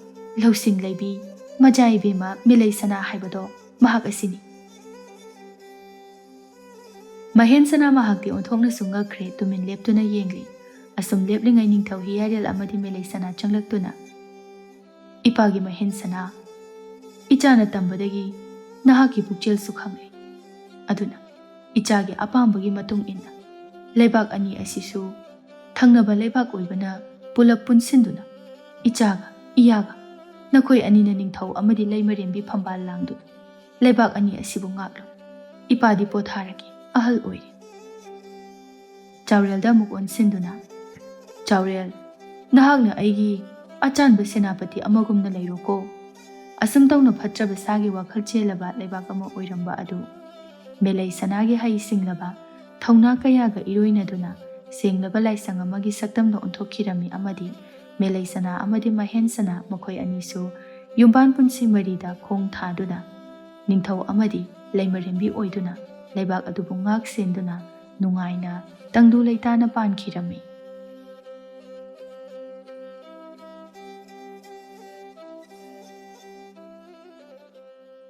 ꯂꯧꯁꯤꯡ ꯂꯩꯕꯤ, ꯃꯖꯥ ꯏꯕꯦꯝꯃ ꯃꯦꯂꯩ ꯁꯅꯥ ꯍꯥꯏꯕꯗꯣ ꯃꯍꯥꯛ ꯑꯁꯤꯅꯤ꯫" ꯃꯍꯦꯟ ꯁꯅꯥ ꯃꯍꯥꯛꯇꯤ ꯑꯣꯟꯊꯣꯛꯅꯁꯨ ꯉꯛꯈ꯭ꯔꯦ, ꯇꯨꯃꯤꯟ ꯂꯦꯞꯇꯨꯅ ꯌꯦꯡꯂꯤ꯫ ꯑꯁꯨꯝ ꯂꯦꯞꯂꯤꯉꯩ ꯅꯤꯡꯊꯧ ꯍꯤꯌꯥꯏꯔꯦꯜ ꯑꯃꯗꯤ ꯃꯦꯂꯩ ꯁꯅꯥ ꯆꯪꯂꯛꯇꯨꯅ, "ꯏꯄꯥꯒꯤ ꯃꯍꯦꯟ ꯁꯅꯥ, ꯏꯆꯥꯅ ꯇꯝꯕꯗꯒꯤ ꯅꯍꯥꯛꯀꯤ ꯄꯨꯛꯆꯦꯜꯁꯨ ꯈꯪꯂꯦ꯫ ꯑꯗꯨꯅ ꯏꯆꯥꯒꯤ ꯑꯄꯥꯝꯕꯒꯤ ꯃꯇꯨꯡ ꯏꯟꯅ ꯂꯩꯕꯥꯛ ꯑꯅꯤ ꯑꯁꯤꯁꯨ ꯊꯪꯅꯕ ꯂꯩꯕꯥꯛ ꯑꯣꯏꯕꯅ ꯄꯨꯂꯞ ꯄꯨꯟꯁꯤꯟꯗꯨꯅ, "ꯏꯆꯥꯒ ꯏꯌꯥꯒ, ꯅꯈꯣꯏ ꯑꯅꯤꯅ ꯅꯤꯡꯊꯧ ꯑꯃꯗꯤ ꯂꯩꯃꯔꯦꯝꯕꯤ ꯐꯝꯕꯥꯜ ꯂꯥꯡꯗꯨꯅ ꯂꯩꯕꯥꯛ ꯑꯅꯤ ꯑꯁꯤꯕꯨ ꯉꯥꯛꯂꯨ꯫ ꯏꯄꯥꯗꯤ ꯄꯣꯊꯥꯔꯒꯦ, ꯑꯍꯜ ꯑꯣꯏꯔꯦ꯫" ꯆꯥꯎꯔꯦꯜꯗ ꯑꯃꯨꯛ ꯑꯣꯟꯁꯤꯟꯗꯨꯅ, "ꯆꯥꯎꯔꯦꯜ, ꯅꯍꯥꯛꯅ ꯑꯩꯒꯤ ꯑꯆꯥꯟꯕ ꯁꯦꯅꯥꯄꯇꯤ ꯑꯃꯒꯨꯝꯅ ꯂꯩꯔꯣꯀꯣ꯫ ꯑꯁꯨꯝ ꯇꯧꯅ ꯐꯠꯇ꯭ꯔꯕ ꯁꯥꯒꯤ ꯋꯥꯈꯜ ꯆꯦꯜꯂꯕ ꯂꯩꯕꯥꯛ ꯑꯃ ꯑꯣꯏꯔꯝꯕ ꯑꯗꯨ ꯃꯦꯂꯩ ꯁꯅꯥꯒꯤ ꯍꯩ ꯁꯤꯡꯂꯕ ꯊꯧꯅꯥ ꯀꯌꯥꯒ ꯏꯔꯣꯏꯅꯗꯨꯅ ꯁꯦꯡꯂꯕ ꯂꯥꯏꯁꯪ ꯑꯃꯒꯤ ꯁꯛꯇꯝꯗ ꯑꯣꯟꯊꯣꯛꯈꯤꯔꯝꯃꯤ ꯑꯃꯗꯤ ꯃꯦꯂꯩ ꯁꯅꯥ ꯑꯃꯗꯤ ꯃꯍꯦꯟ ꯁꯅꯥ ꯃꯈꯣꯏ ꯑꯅꯤꯁꯨ ꯌꯨꯝꯕꯥꯟ ꯄꯨꯟꯁꯤ ꯃꯔꯤꯗ ꯈꯣꯡ ꯊꯥꯗꯨꯅ ꯅꯤꯡꯊꯧ ꯑꯃꯗꯤ ꯂꯩꯃꯔꯦꯝꯕꯤ ꯑꯣꯏꯗꯨꯅ ꯂꯩꯕꯥꯛ ꯑꯗꯨꯕꯨ ꯉꯥꯛ ꯁꯦꯟꯗꯨꯅ ꯅꯨꯡꯉꯥꯏꯅ ꯇꯪꯗꯨ ꯂꯩꯇꯥꯅ ꯄꯥꯟꯈꯤꯔꯝꯃꯤ꯫"